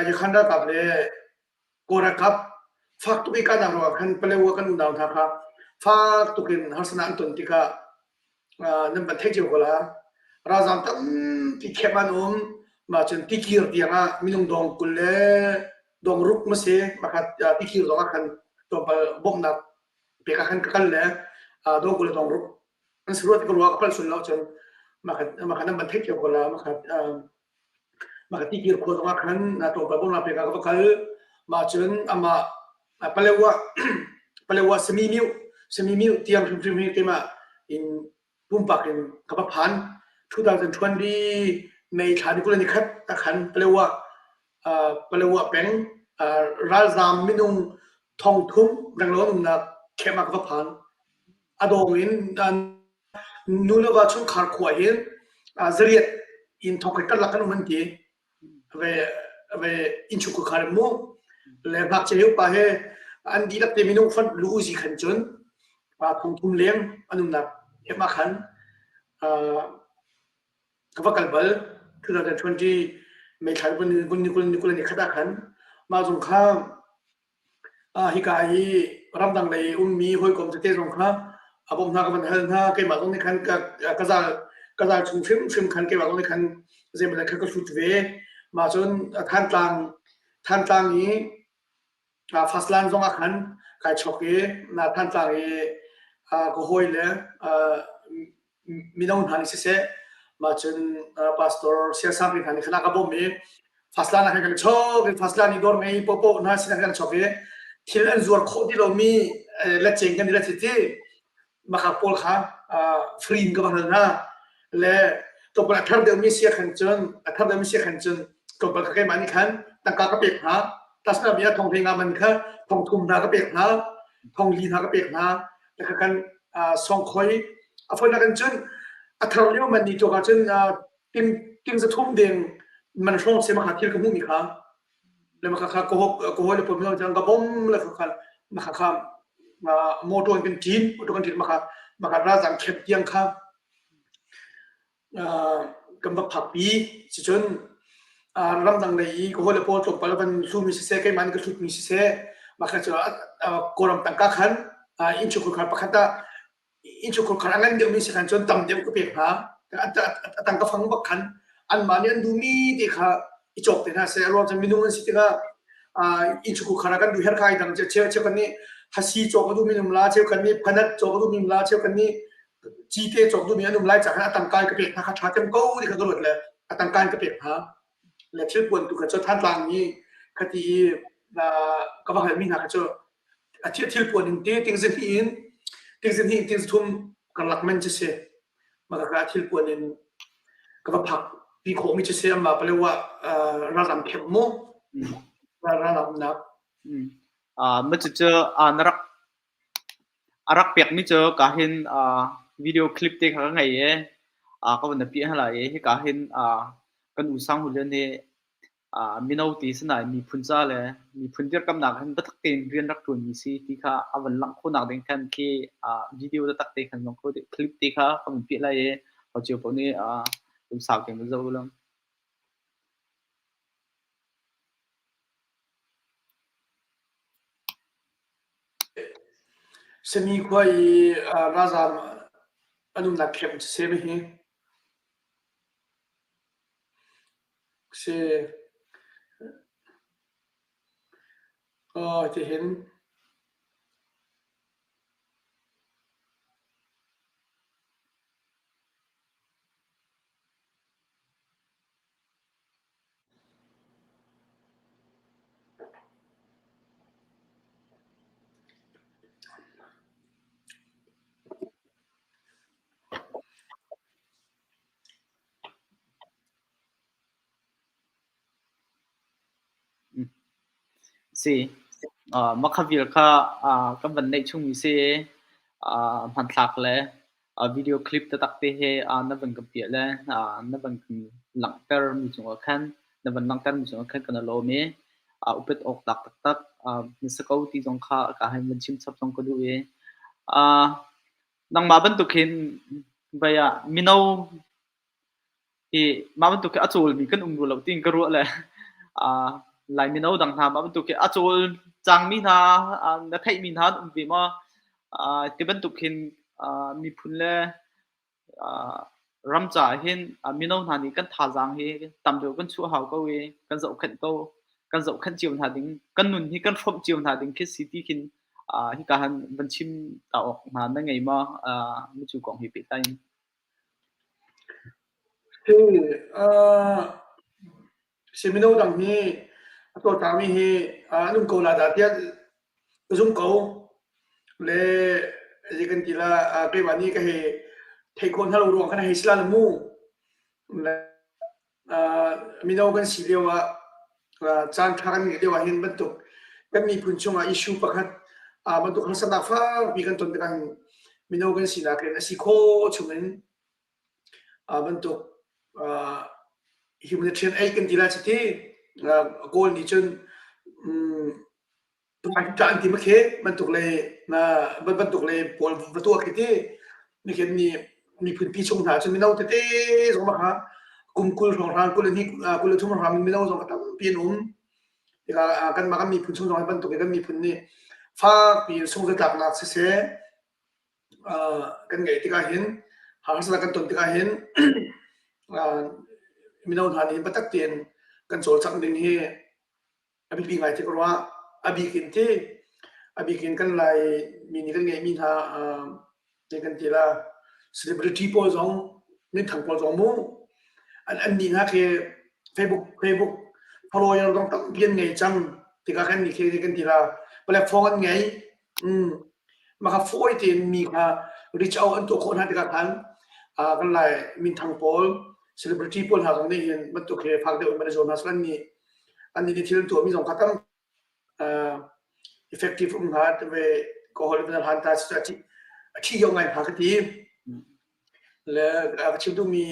S3: Yakhan ralkap le Kawl ralkap fak tuk i kahnak ruangah khan Palewa kan unau hna kha fak tuk in harsatnak an ton tikah nan van theih cio ko la ralzaam tampi khep an um mah cun tikir tiang ah minung dong 20 le dong ruk ma si mah kha tikir zong ah khan tlawmpal bawmhnak pek ah khan ka kal le dong 20 le dong ruk an si rua ti ka ruah ka palh sual lo cun mah kha nan van theih cio ko la mah kha mah kha tikir khua zongah khan tlawmpal bawmhnak pek ah ka va kal mah cun amah Palewa Palewa Sami Miu Sami Miu tiang hrimhrim hi keimah in pumpak in ka va phan 2020 May thla ni 21 ah khan Palewa Palewa peng ralzaam minung 3,000 renglo an umnak camp ah ka va phan a dawng in nu le va chungkhar khua hin zariat in thong khat karlak kan um an ti ve ve innchungkhar khar mu le ngakchia pa he an dihlak te minung fan lu uzi khan cun 3,000 leng an umnak camp ah khan ka va kal bal 2020 May thla ni 21 ni 21 ah khan mah zong kha. Hika i ramdang lei ummi hawikom tete zong kha a bawmh hna ka van hal hna. Keimah zong nih khan ka ka zal ka zal chung hrimhrim khan keimah zong nih khan zeimaw khan ka hlut ve. Mah cun Thantlang Thantlang i Fastlan zong ah khan kai chok i Thantlang i ka hawile mino hna nih siseh mah cun pastor siasang hna nih khan a ka bawmh i Fastlan ah khan kan chok i Fastlan i dawr ngei popo hna sin ah kan chok i thil an zuar khawh ti lomi letceng kan i let ti maka pawl kha free in ka va hal hna le tlawmpal a thar deuhmi sia khan cun a thar deuhmi sia khan cun tlawmpal kha keimah nih khan tangka ka pek hna tasna mi a thong hlei nga man kha thong thum hna ka pek hna thong li hna ka pek hna kha kan songkhoi a foinak in cun a thar lio man ni tuak ah cun ting ting za thum deng man hrawng se ma kha thil ka hmuh mi kha le ma kha kha ko ko hoi le pom lo chang ka bom le kha kha ma kha kha motor kan tin motor kan tin ma kha ma kha razang khep tiang kha kan va phakpi. Sicun ramdang lei i ka hawile pawl tlawmpal van hlumi siseh, keimah nih ka hlutmi siseh, mah kha cu Kawlram tangka khan innchungkhar khar pakhat ah innchungkhar khar a ngan deuhmi si khan cun tam deuh ka pek hna. A tangka fang bak khan anmah nih an duhmi te kha i cawk te hna seh. A ruang cu minung an si tikah innchungkhar khar ah kan duh herhkai dang cheu cheu kan nih hasi cawk a duhmi an um la, cheu kan nih phanat cawk a duhmi um la, cheu kan nih cite cawk duhmi an um lai caah a tangka in ka pek hna kha ṭha cem ko ti kha ka ruat le a tangka in ka pek hna le thil puan tu kha cu Thantlang i khati i ka va halmi hna kha cu a thil thil puan in te tingzihnih in tingzihnih in tingzithum karlak man cu si mah ka thil puan in ka va phak pi khawhmi cu si amma palewa ralram khep mu ralram nak
S2: Ma cucu na rak A rak pekmi cu ka hin video clip te kha ka ngei i ka van piah hna lai i hika hin kan u Sang Hu Lian hi mino ti si nain miphun ca le miphun dirkamnak hin biatak tein rian rak ṭuanmi si ti kha a van langh khawhnak ding khan khi video taktak te khan zong clip te kha ka van piah lai i ho cio paoh nih lungsau tein va zoh u law.
S3: Sami khua i ralzaam an umnak camp siseh ma hi si aw tihin
S2: Si. Makhavil kha kan van neih chungmi si i hmanthlak le video clip taktak te he na van kan piah le na van kan langhter mi cungah khan na van langhter mi cungah khan kan i lawm i upat awk tlak taktak na si ko ti zong kha ka han van chim chap zong ka duh i nangmah bantuk hin vai ah mino Hi mah bantuk hi a cawlmi kan um rua lo tiin ka ruah le Lai mino dang hna mah bantuk hi a cawl cangmi hna na theihmi hna an um ve maw? Ti bantuk hin miphun le ram caah hin mino hna nih kan thazaang hi tam deuh kan chuah hau ko i kan zohkhenh ko kan zohkhenh cio hna ding kan nun hi kan hrawmh cio hna ding khi si ti khin hika han van chim ta awk hna na ngei maw? Micu kong hi pehtlai in.
S3: Hi si mino dang hi a cawlcangmi hi an um ko lai dah tiah ka zum ko. Le zei kan ti la keimah nih ka hei theih khawh hna lo ruang khan hei si la mu. Le mino kan si lio ah caan ṭha kan ngeih lio ah hin bantuk kan miphun chungah issue pakhat bantuk harsatnak fakpi kan ton tikah hin mino kan sinak in a si khawh chungin bantuk humanitarian aid kan ti lai chiti Kawl nih cun ṭah an ti makhe bantuk le bantuk le pawl va tuah khi ti nikhin ni miphun pi chung hna cun mino tete zong ma kha kum 20 hrawng hran 21 23 hrawng mino zong tampi an um. Tikah kanmah kan miphun chung zong hi bantuk in kan miphun nih fakpi in sungzatlaknak siseh kan ngeih tikah hin harsatnak kan ton tikah hin mino hna nih biatak tein kan cawlcangh ding hi a biapi ngai ti ka ruah. A bik in ti a bik in kan Lai mi nih kan ngeihmi hna zei kan ti la celebrity pawl zong minthang pawl zong mu an an nih hna khi Facebook Facebook follower zong tampi an ngei cang tikah kan nih khi kan ti la platform an ngei mm maka fawi tein mi kha reach out an tuah khawh hna tikah khan kan lai minthang pawl celebrity pawl hna zong nih hin bantuk he fak deuh in van i zuam hna sal an nih an nih thil an tuahmi zong kha tam effective um hnga ve ka holh van hlan ta a thi yo ngai hnga ka ti. Le ka chim duhmi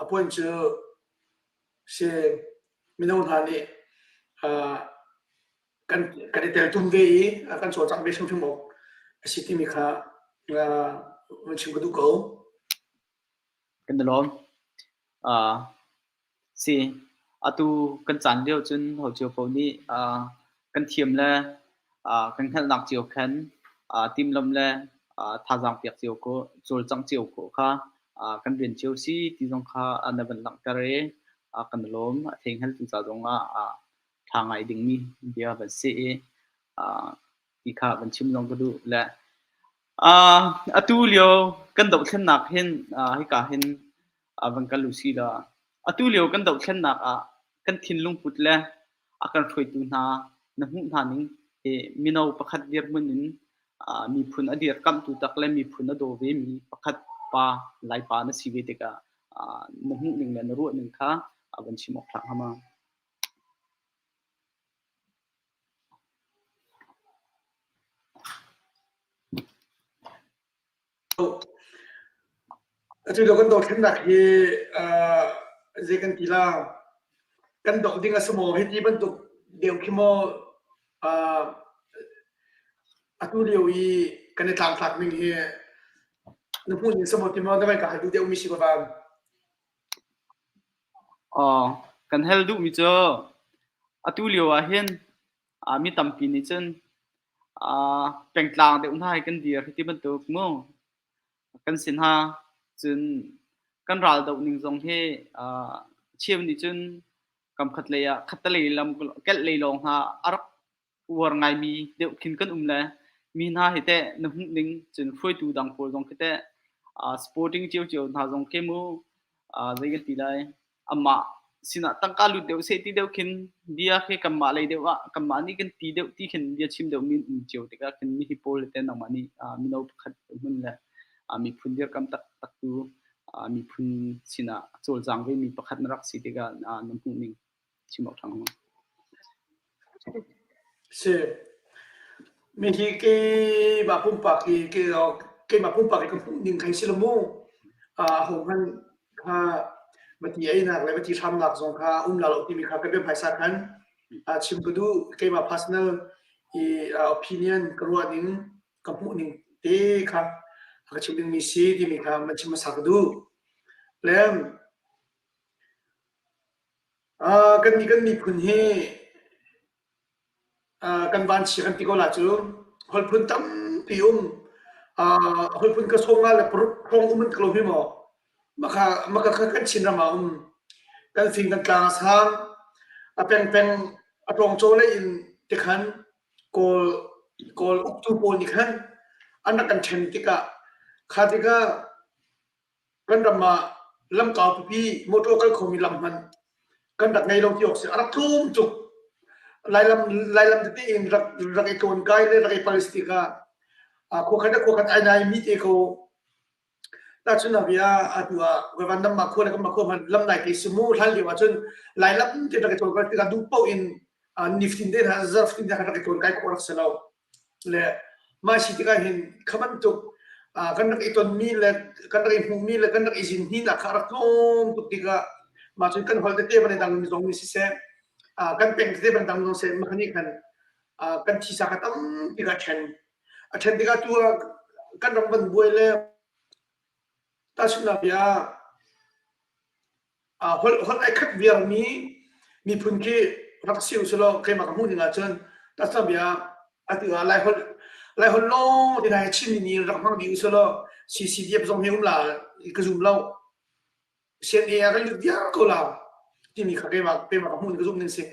S3: a point cu si mino hna nih kan kan i teltum ve i kan cawlcangh ve hrimhrim awk a si timi kha van chim ka duh ko.
S2: Kan i lawm. Si, atu kan caan lio cun ho cio paoh nih kan thiam le kan hngalhnak cio khan timhlamh le thazaang pek cio khawh, cawlcangh cio khawh kha kan rian cio si ti zong kha na van langhter i kan i lawm. A thei hngaltu ca zong ah ṭha ngai dingmi bia van si i ti kha van chim zong ka duh. Le atu lio kan dohthlennak hin hika hin van kal u si law atu lio kan dohthlennak ah kan thinlung put le a kan hruaitu hna na hmuh hna ning hi mino pakhat dirhmun in miphun a dirkamhtu tak le miphun a daw ve mi pakhat pa Laipa na si ve tikah na hmuh ning le na ruah ning kha van chim awk tlak hnga ma?
S3: Atu lio kan dothlennak hi zei kan ti la kan doh ding a si maw hiti bantuk deuh khi maw atu lio i kan i tlangtlak ning hi na hmuh ning si maw ti maw na vai ka hal duh deuh mi si ko van.
S2: Aw, kan hal duhmi cu atu lio ah hin mi tampi nih cun pengtlang deuh hna hi kan dir hi ti bantuk mu kan si hna. Cun kan ral doh ning zong hi cheu nih cun kamkhat lei ah khattelei lam kelh lei lawng hna a rak uar ngaimi deuh khin kan um le mi hna hi teh na hmuh ning cun hruaitu dang pawl zong khi teh sporting ciocio hna zong khi mu zei kan ti lai amah sinah tangka lut deuh seh ti deuh khin bia khi kanmah lei deuh ah kanmah nih kan ti deuh ti khin bia chim deuh mi um cio tikah khin mi hi pawl te nangmah nih mino pakhat hmun le miphun dirkam taktak tu miphun sinah cawlcang ve mi pakhat na rak si tikah na hmuh ning chim awk ṭha hnga.
S3: Si. Mi hi keimah pumpak i keimah pumpak i ka hmuh ning kha si lo mu. Aho hmanh kha va ti einak le va ti hramnak zong kha um la lo timi kha ka bia hmaisa khan chim ka duh. Keimah personal i opinion ka ruah ning, ka hmuh ning te kha ka chim dingmi si timi kha man chim hmasa ka duh. Le Kannih kan miphun hi kan vanchia kan ti ko la cu. Holh phun tampi um. Holh phun ka sawm nga le paruk hrawng um an ti ko hme maw? Maka maka kha kan Chinram ah um. Kan fing kan tlang a sang. A pengpeng a ṭawngcaw lei in tikhan Kawl Kawl uktu pawl nih khan an rak kan ṭhen tikah kha tikah Kan ram ah lamkau pipi motor kal khomi lam hmanh kan rak ngei lo ti awk si. A rak tlawm tuk. Lailam Lailam tete in rak rak i tlawn kai le rak i pal si tikah khua khat le khua khat ai nai mi te ko tahchunhnak bia atu ah Van Dam ma khua le kan ma khua hmanh lam nai te si mu hlan lio ahcun Lailam te rak i tlawn kai tikah duh paoh in niftin te hna zarftin te rak i tlawn kai khawh rak si lo. Le mah si tikah hin kha bantuk kan rak i tonmi le kan rak i hmuhmi le kan rak i zinhninak kha a rak tlawm tuk tikah mah cun kan holh tete van i dang zong nih siseh kan peng tete van dang zong seh mah nih khan kan thisa kha tampi a ṭhen. A ṭhen tikah tu ah kan ram van buai le tahchunhnak bia holh holh ai khat viarmi miphun khi rak si usulaw keimah ka hmuh ning ahcun tahcun bia atu ah Laiholh Laiholh lawng te hna hi Chin mi nih rak hmang dih usulaw CCDF zong hi um la ka zum lo. CNA ah kan lut viar ko la timi kha keimah keimah ka hmuh ning ka zumh ning si.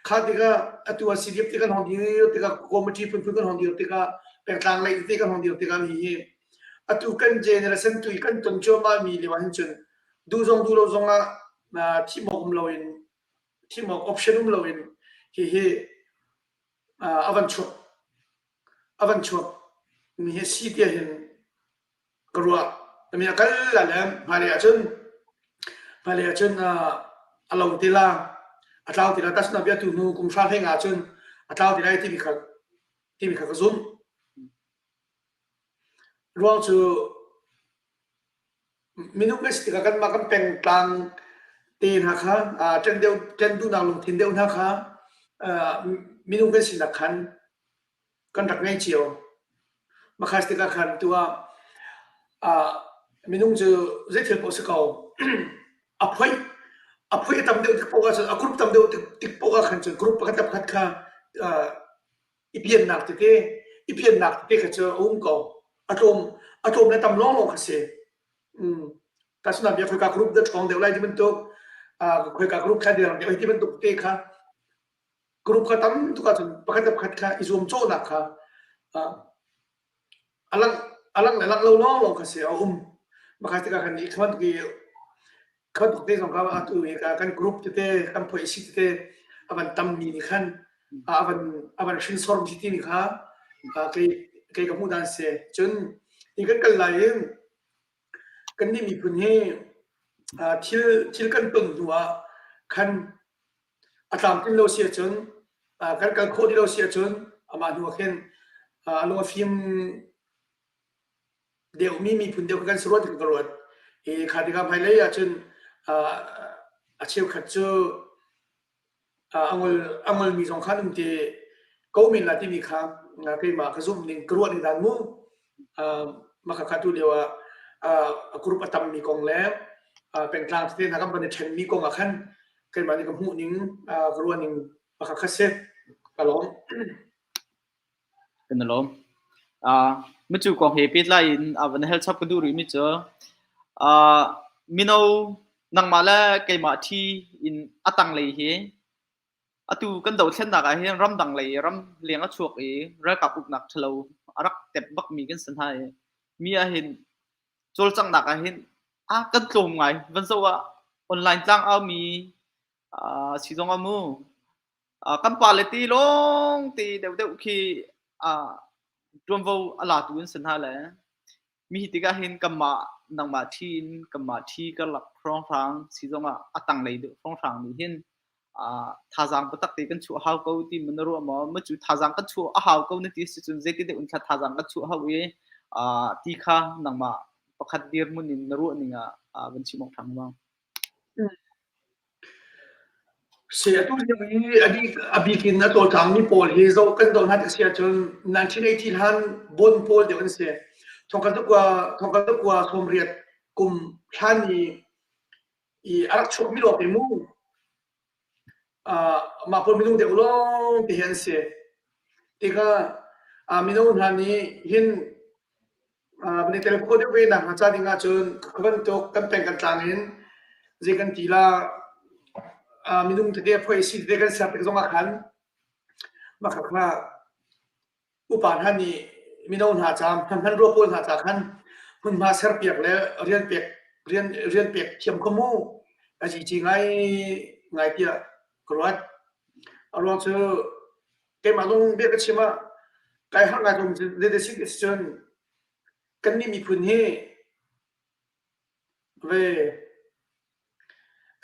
S3: Kha tikah atu ah CDF ti kan hong dir tikah committee phunphun kan hong dir tikah pengtlang lei te kan hong dir tikah mi hi atu kan generation tu i kan ton cuahmah mi lio ah hin cun duh zong duh lo zong ah thim awk um loin thim awk option um loin hihi a van chuak a van chuak mi hi si tiah hin ka ruah. Mi a kal la le hmailei ahcun hmailei ahcun a lo te la a tlau te la tasna bia tu hnu kum hra hleng ahcun a tlau te lai timi kha timi kha ka zumh. Ruang cu Minung kan si tikah kanmah kan pengtlang te hna kha ṭan deuh ṭan duhnak lungthin deuh hna kha minung kan sinak khan kan rak ngei cio. Makhas tikah khan tu ah minung cu zeithil paoh si ko a phoih a phoih a tam deuh tik paoh ahcun a group tam deuh tik paoh ah khan cun group pakhat le pakhat kha i piannak tete i piannak tete kha cu a um ko. A tlawm a tlawm le tam lawnglawng kha si. Tahchunhnak bia khoika group dah ṭhawng deuh lai ti bantuk, khoika group kha dirang deuh ti bantuk te kha group kha tam tuk ahcun pakhat le pakhat kha i zuamcawhnak kha a langh a langh le langh lo lawnglawng kha si a um. Maka tikah khan i kha bantuk i kha bantuk te zong kha atu i kan group tete kan phoih si tete a van tammi nih khan a van a van hrinsor mi timi kha kei kei ka hmuh dan si. Cun hi kan kal lai in kannih miphun hi thil thil kan ton hnu ah khan a tlamtlin lo si ahcun kan kal khawh ti lo si ahcun amah hnu ah khin a lung a fim deuhmi miphun deuh kan si ruat ka ruat. I kha tikah hmailei ahcun a cheukhat cu a ngol a ngolmi zong kha an um te ko men la timi kha keimah ka zumh ning ka ruah ning dan mu. Mah kha tu lio ah a group a tammi kong le pengtlang tete hna kan van i ṭhenmi kong ah khan keimah nih ka hmuh ning ka ruah ning pakhat kha si. Ka lawm.
S2: Kan i lawm. Micu kong he pehtlai in van hal chap ka duh rihmi cu mino nangmah le keimah ṭhi in a tanglei hi atu kan dothlennak ah hin ramdang lei ram leng a chuak i ralkap uknak ṭhalo a rak tep bakmi kan si hna i mi ah hin cawlcanghnak ah hin a kan tlawm ngai. Van zoh ah online tlang aumi si zong ah mu kan pale ti lawng te deuhdeuh khi ṭuanvo a latu an si hna le mi hi tikah hin kanmah nangmah ṭhi in kanmah ṭhi karlak hrawnghrang si zongah a tanglei deuh hrawnghrang nih hin thazaang biatak te kan chuah hau ko ti mun na ruah maw? Macu thazaang kan chuah a hau ko na ti si cun zeiti deuh in thla thazaang kan chuah hau i ti kha nangmah pakhat dirhmun in na ruah ning ah van chim awk ṭhang ma?
S3: Si atu lio i a bik in a cawlcangmi pawl hi zoh kan zoh hna tik si ahcun 1980 hlan bon pawl deuh an si. Thongkhat kua 80 kum hlan i i a rak chuakmi lawng te mu. Mah pawl minung deuh lawng te hi an si. Tikah mino hna nih hin Van i tel khawh deuh ve nakhnga ca ding ahcun ka bantuk kan peng kan tlang in zei kan ti la minung tete phoih si tete kan ser tik zong ah khan mah kha kha upa hna nih mino hna ca hman rua pawl hna ca khan hmunhma serpiak le rian pek rian rian pek thiam kha mu a ci ngai ngai tiah ka ruat. A ruang cu Keimah zong bia ka chim ah kai harh ngai ko zeiti si cun kannih miphun hi ve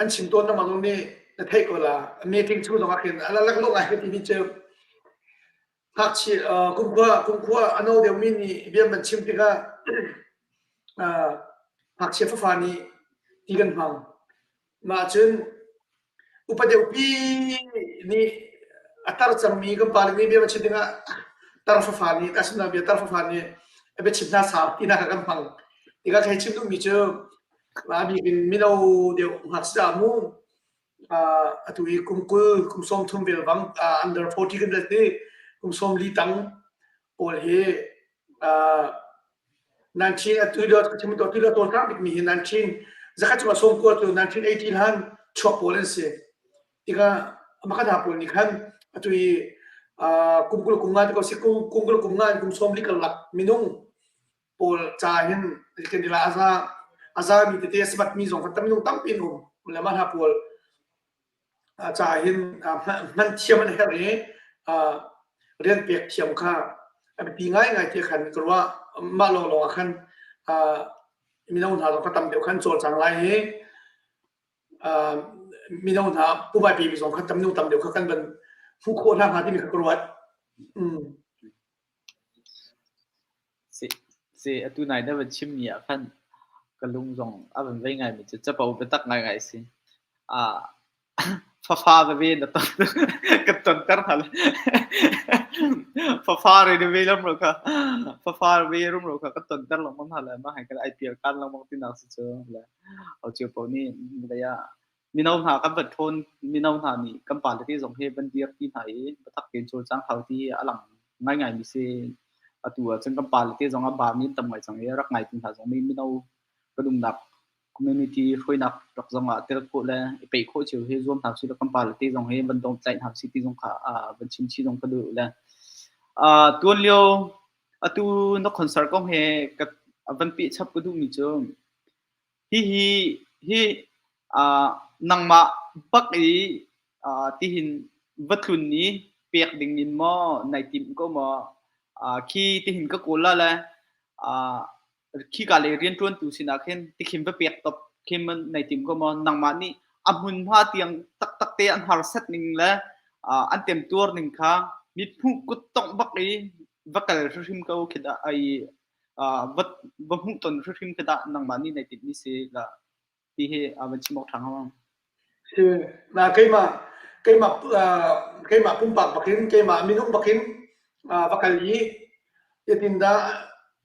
S3: an chim tawn nangmah zong nih na theih ko la meeting chung zong ah khin a laklawh ngai ka timi cu ngakchia kumkhua kumkhua a no deuhmi nih bia man chim tikah ngakchia fafa nih ti kan hmang mah cun Upa deuhpi nih a tar cangmi kan pale nih bia va chim dingah tar fafa nih tahchunhnak bia tar fafa nih a biachim hna sau tinak ah kan hmang. Tikah ka hei chim duhmi cu a bik in mino deuh ngakchia mu. Atu i kum 20, kum 30 vel bang under 40 kan rat i kum 40 tang pawl hi 19 atu lio ka chim tu lio tawn kang bikmi hi 19 zakhat chungah 90 cu 1980 han chuak pawl an si. Tikah maka hna pawl nih khan atu i kum 20 kum nga ti ko si kum 20 kum nga in kum 40 karlak minung pawl ca hin kan ti la aza aza mi tete a sibat mi zong kan minung tampi an um le mah hna pawl ca hin hman thiam an herh i rian pek thiam kha a biapi ngaingai ti khan ka ruah. Mah lawnglawng ah khan mino hna zong kha tam deuh khan cawlcang lai i mino hna pumai pe mi zong kha tam tam deuh kha kan van hmuh khawh hna hnga timi kha ka ruat.
S2: Si, atu nai na van chimmi ah khan ka lung zong a van vei ngaimi cu capo biatak ngaingai a si. Fafa veve na ton kan tonter hna le fafa re na ve lam ro kha fafa ve rum ro kha kan tonter lengmang hna le mah hai kan ai pial kan lengmang tinak si cu le au cio paoh nih lei ah Mino hna kan van ṭhawn, mino hna nih kan pale te zong hi van dirpi hna i biatak tein cawlcang hau ti a lang ngaingaimi si. Atu ahcun kan pale te zong a bami an tam ngai cang i rak ngaitu hna zong nih mino kan umnak community hruainak rak zong ah tel khawh le i peih khawh cio hi zuam hna usih law kan pale te zong hi van dongtlaih hna usih ti zong kha van chim chih zong ka duh le. Tuan lio atu na concert kong he ka van peh chap ka duhmi cu Hihi hi nangmah bak i tihin va tlun i pek ding in maw nai timh ko maw? Khi tihin ka kawl la le khika lei rianṭuantu sinah khin tikhin va pek top khi nai tim ko maw? Nangmah nih a hmunhma tiang taktak te an harsat ning le an temtuar ning kha mithmuh kuttongh bak i va kal hrimhrim ko khi dah ai va va hmuhton hrimhrim khi dah nangmah nih nai tinh mi si la ti hi van chim awk ṭha hnga maw?
S3: Si na keimah keimah keimah pumpak bakin keimah minung bakin va kal i zeitindah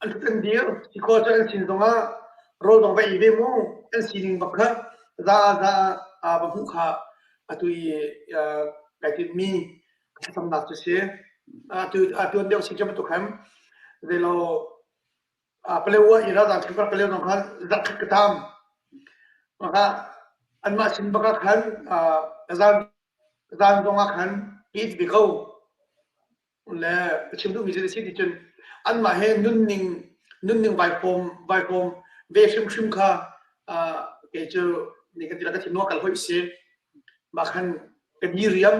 S3: an an dir si khawh cu an sin zongah rawl zong va ei ve mu an sining bak kha za za va hmuh kha atu i kai tinh mi thlacamnak cu si. Atu atuan deuh si bantuk hem zeilo Palewa i ralzam chimkar Palewa zong khan zarhkhat ka tam. Maka anmah sin baka khan zan zan zong ah khan it ve ko. Le ka chim duhmi cu si ti cun anmah he nunning nunning vaikawm vaikawm ve hrimhrim kha kei cu ni ka ti la ka thin kal hoi si. Mah khan ka diriam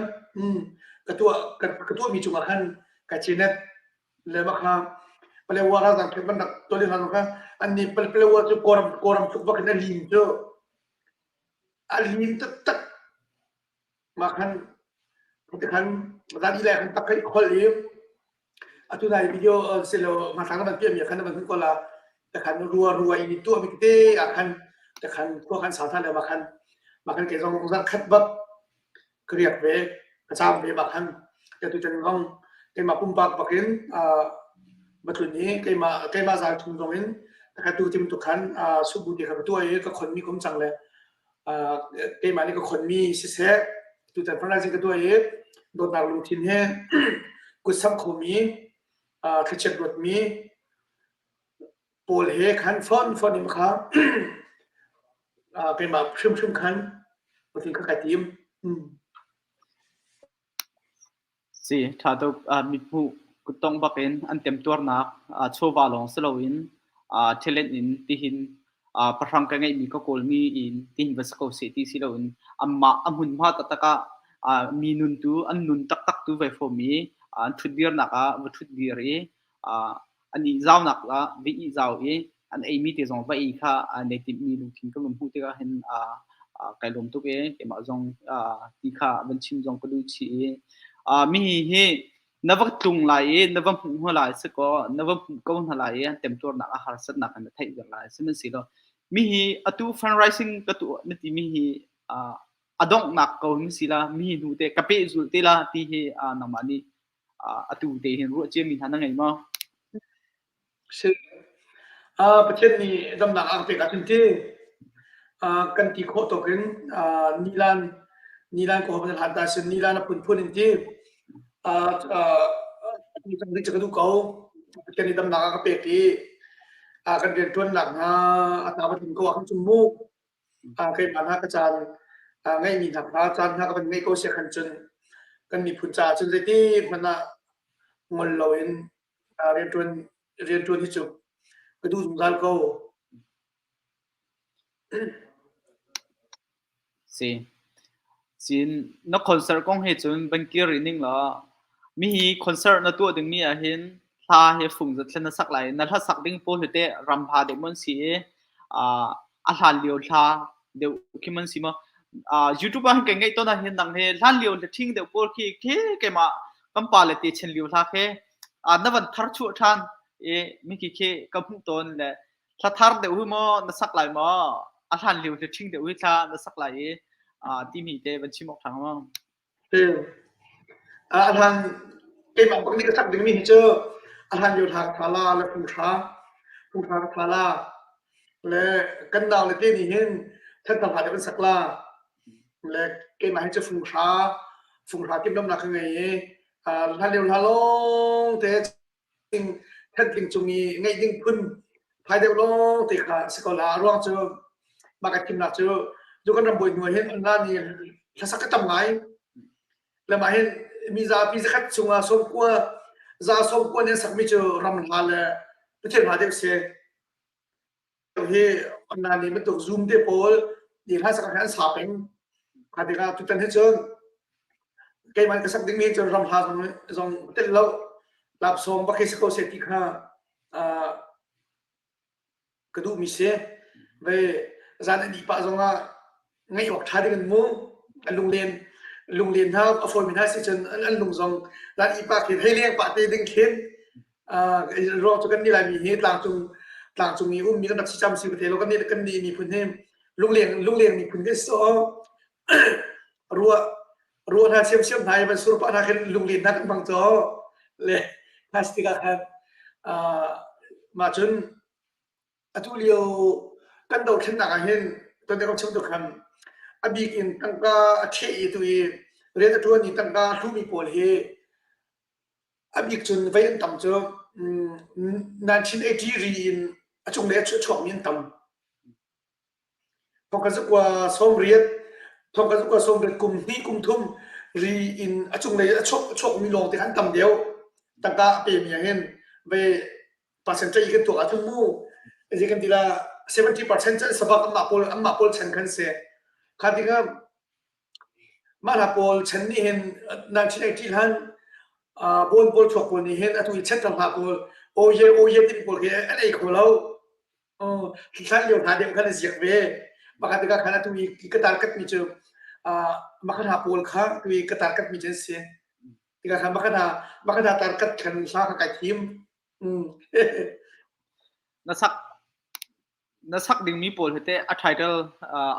S3: ka tuah ka tuahmi cungah khan ka cinet le mah kha Palewa ralzam camp an rak tuah lio hna kha annih Palewa cu Kawlram Kawlram tluk bak in a lin cu a lin taktak mah khan khan zan ilai khan tak kai khol i Atu nai video silo hmathlang na van piahmi ah khan na van hmuh ko la. Takhan rua rua in i tuahmi tete ah khan takhan khua khan sau hna le mah khan mah khan kei zong zarh khat bak ka riak ve ka caam ve mah khan atu tan zong keimah pumpak bak in va tlun i keimah keimah zal thum zong in takhat tu tim tuk khan subu te kha ka tuah i ka khonmi kum cang le keimah nih ka khonmi siseh tutan fundraising ka tuah i dawtnak lungthin he kutsamh khomi thlachiat ruatmi pawl he khan phone phone in kha keimah hrimhrim khan pathin kha kai tim.
S2: Si, ṭha tuk. Mithmuh kuttongh bakin an temtuarnak chawva lawng si loin talent in tihin pahrang ka ngeihmi ka kawlmi in tihin va si ko seh ti si loin anmah a hmunhma taktak ah mi nun tu an nun taktak tu vai fawm i an ṭhutdirnak ah va ṭhutdir i an ihzaunak ah va ihzau i an eimi te zong va ei kha nei timhmi lungthin ka van hmuh tikah hin kai lawm tuk i keimah zong ti kha van chim zong ka duh chih i mi hi na va tlung lai i na va hmuh hna lai si kaw na va hmuh ko hna lai i an temtuarnak a harsatnak in na theih viar lai sihmanhsehlaw mi hi atu fundraising ka tuah na ti mi hi a donghnak ko hin si la mi hnu te ka pehzulh te la ti hi nangmah nih atu te hin ruah ciami hna na ngei maw?
S3: Si. Pathian nih damnak a ka pek ahcun ti kan ti khawh tawk in nilan Nilan ko han hlan ta sin nilan a phunphun in ti tu ka duh ko. Kan i damnak a ka pek i kan rianṭuannak hna a ta va tling ko ahcun cun mu keimah hna ka caan ngeihmi hna kha caan hna ka van ngei ko sia khan cun kan miphun caah cun zeiti hmanh ah ngol loin rianṭuan rianṭuan hi cu ka duh zungzal ko.
S2: Si. Cin na concert kong he cun van kir rih ning law mihi concert na tuah dingmi ahhin hla he fung zat thlen na sak lai. Na hla sak ding pawl hi teh ram hla deuh maw an si i a hlan lio hla deuh khi maw an si maw? YouTube ah hin kai ngaih tawn ahhin nang he hlan lio hla ṭhing deuh pawl khi khi keimah kan pa le te chen lio hla khi na van thar chuah ṭhan i mikhi khi ka hmuh tawn le Thla thar deuh hi maw na sak lai maw? A hlan lio hi ṭhing deuh hi thla na sak lai i timi te van chim awk ṭha maw?
S3: A hlan keimah bak nih ka sak dingmi hi cu a hlan lio hla ka tha la le phunghra phunghra ka tha la le kan nau le te nih hin thanthar hla deuh an sak la le keimah hi cu phunghra phunghra timhlamnak ka ngei i hlan lio hla lawng te Thantling cung i ngeih ding phun phai deuh lawng te kha si ko la. A ruang cu mah ka thimnak cu cu kan ram bawi hnu hin an ni hlasak ka tam ngai. Le mah hin mi zapi zakhat chungah sawmkua za sawmkua nih an sakmi cu ram hla le Pathian hla deuh si. Hi online nih bantuk Zoom te pawl ni hla sak an sa peng. Kha tikah tutan hi cun keimah ka sak dingmi cun ram hla zong zong tel lo lapsawng bak hi si ko seh ti kha ka duhmi si. Ve zan an ih pah zongah ngaih awk ṭha ding an mu. An lunglen lunglen hna a fawimi hna si cun an lung zong zan ih pah khin hei leng pah te ding khin ruang cu kan nih Laimi hi tlangcung tlangcung i ummi kan rak si cam si te lo kan nih kan nih miphun hi lungleng lungleng miphun kan si ruah ruah hna siamsiam hna i van sur pah hna khin lunglen hna kan hmang caw le plastic ah khan mah cun atu lio kan dothlennak ah hin ton ka chim tuk khan a bik in tangka a ṭheh i tu i rian a ṭuan i tangka a hlumi pawl hi A bik cun vei an tam cu 1980 ri in a cunglei a chuakmi an tam. Thongkhat zakua sawmriat, thongkhat zakua sawmriat kum hnih kum thum ri in a cunglei a chuakmi lawng te an tam deuh. Tangka a pemi ah hin vei percentage kan tuak ahcun mu zei kan ti la 70% cu sabak anmah pawl anmah pawl chan khan si. Kha tikah Mah hla pawl chan nih hin 1980 hlan bawn pawl chuak pawl nih hin atu i chet hla pawl oye oye timi pawl khi an ei kho lo. Hlan lio hna deuh khan an ziak ve. Mah tikah khan atu i ka tar katmi cu mah hla pawl kha atu i ka tar katmi cu an si. Tikah khan mah hla mah hla tar kat khan hla kha kai thim.
S2: Na sak Na sak dingmi pawl hi teh a title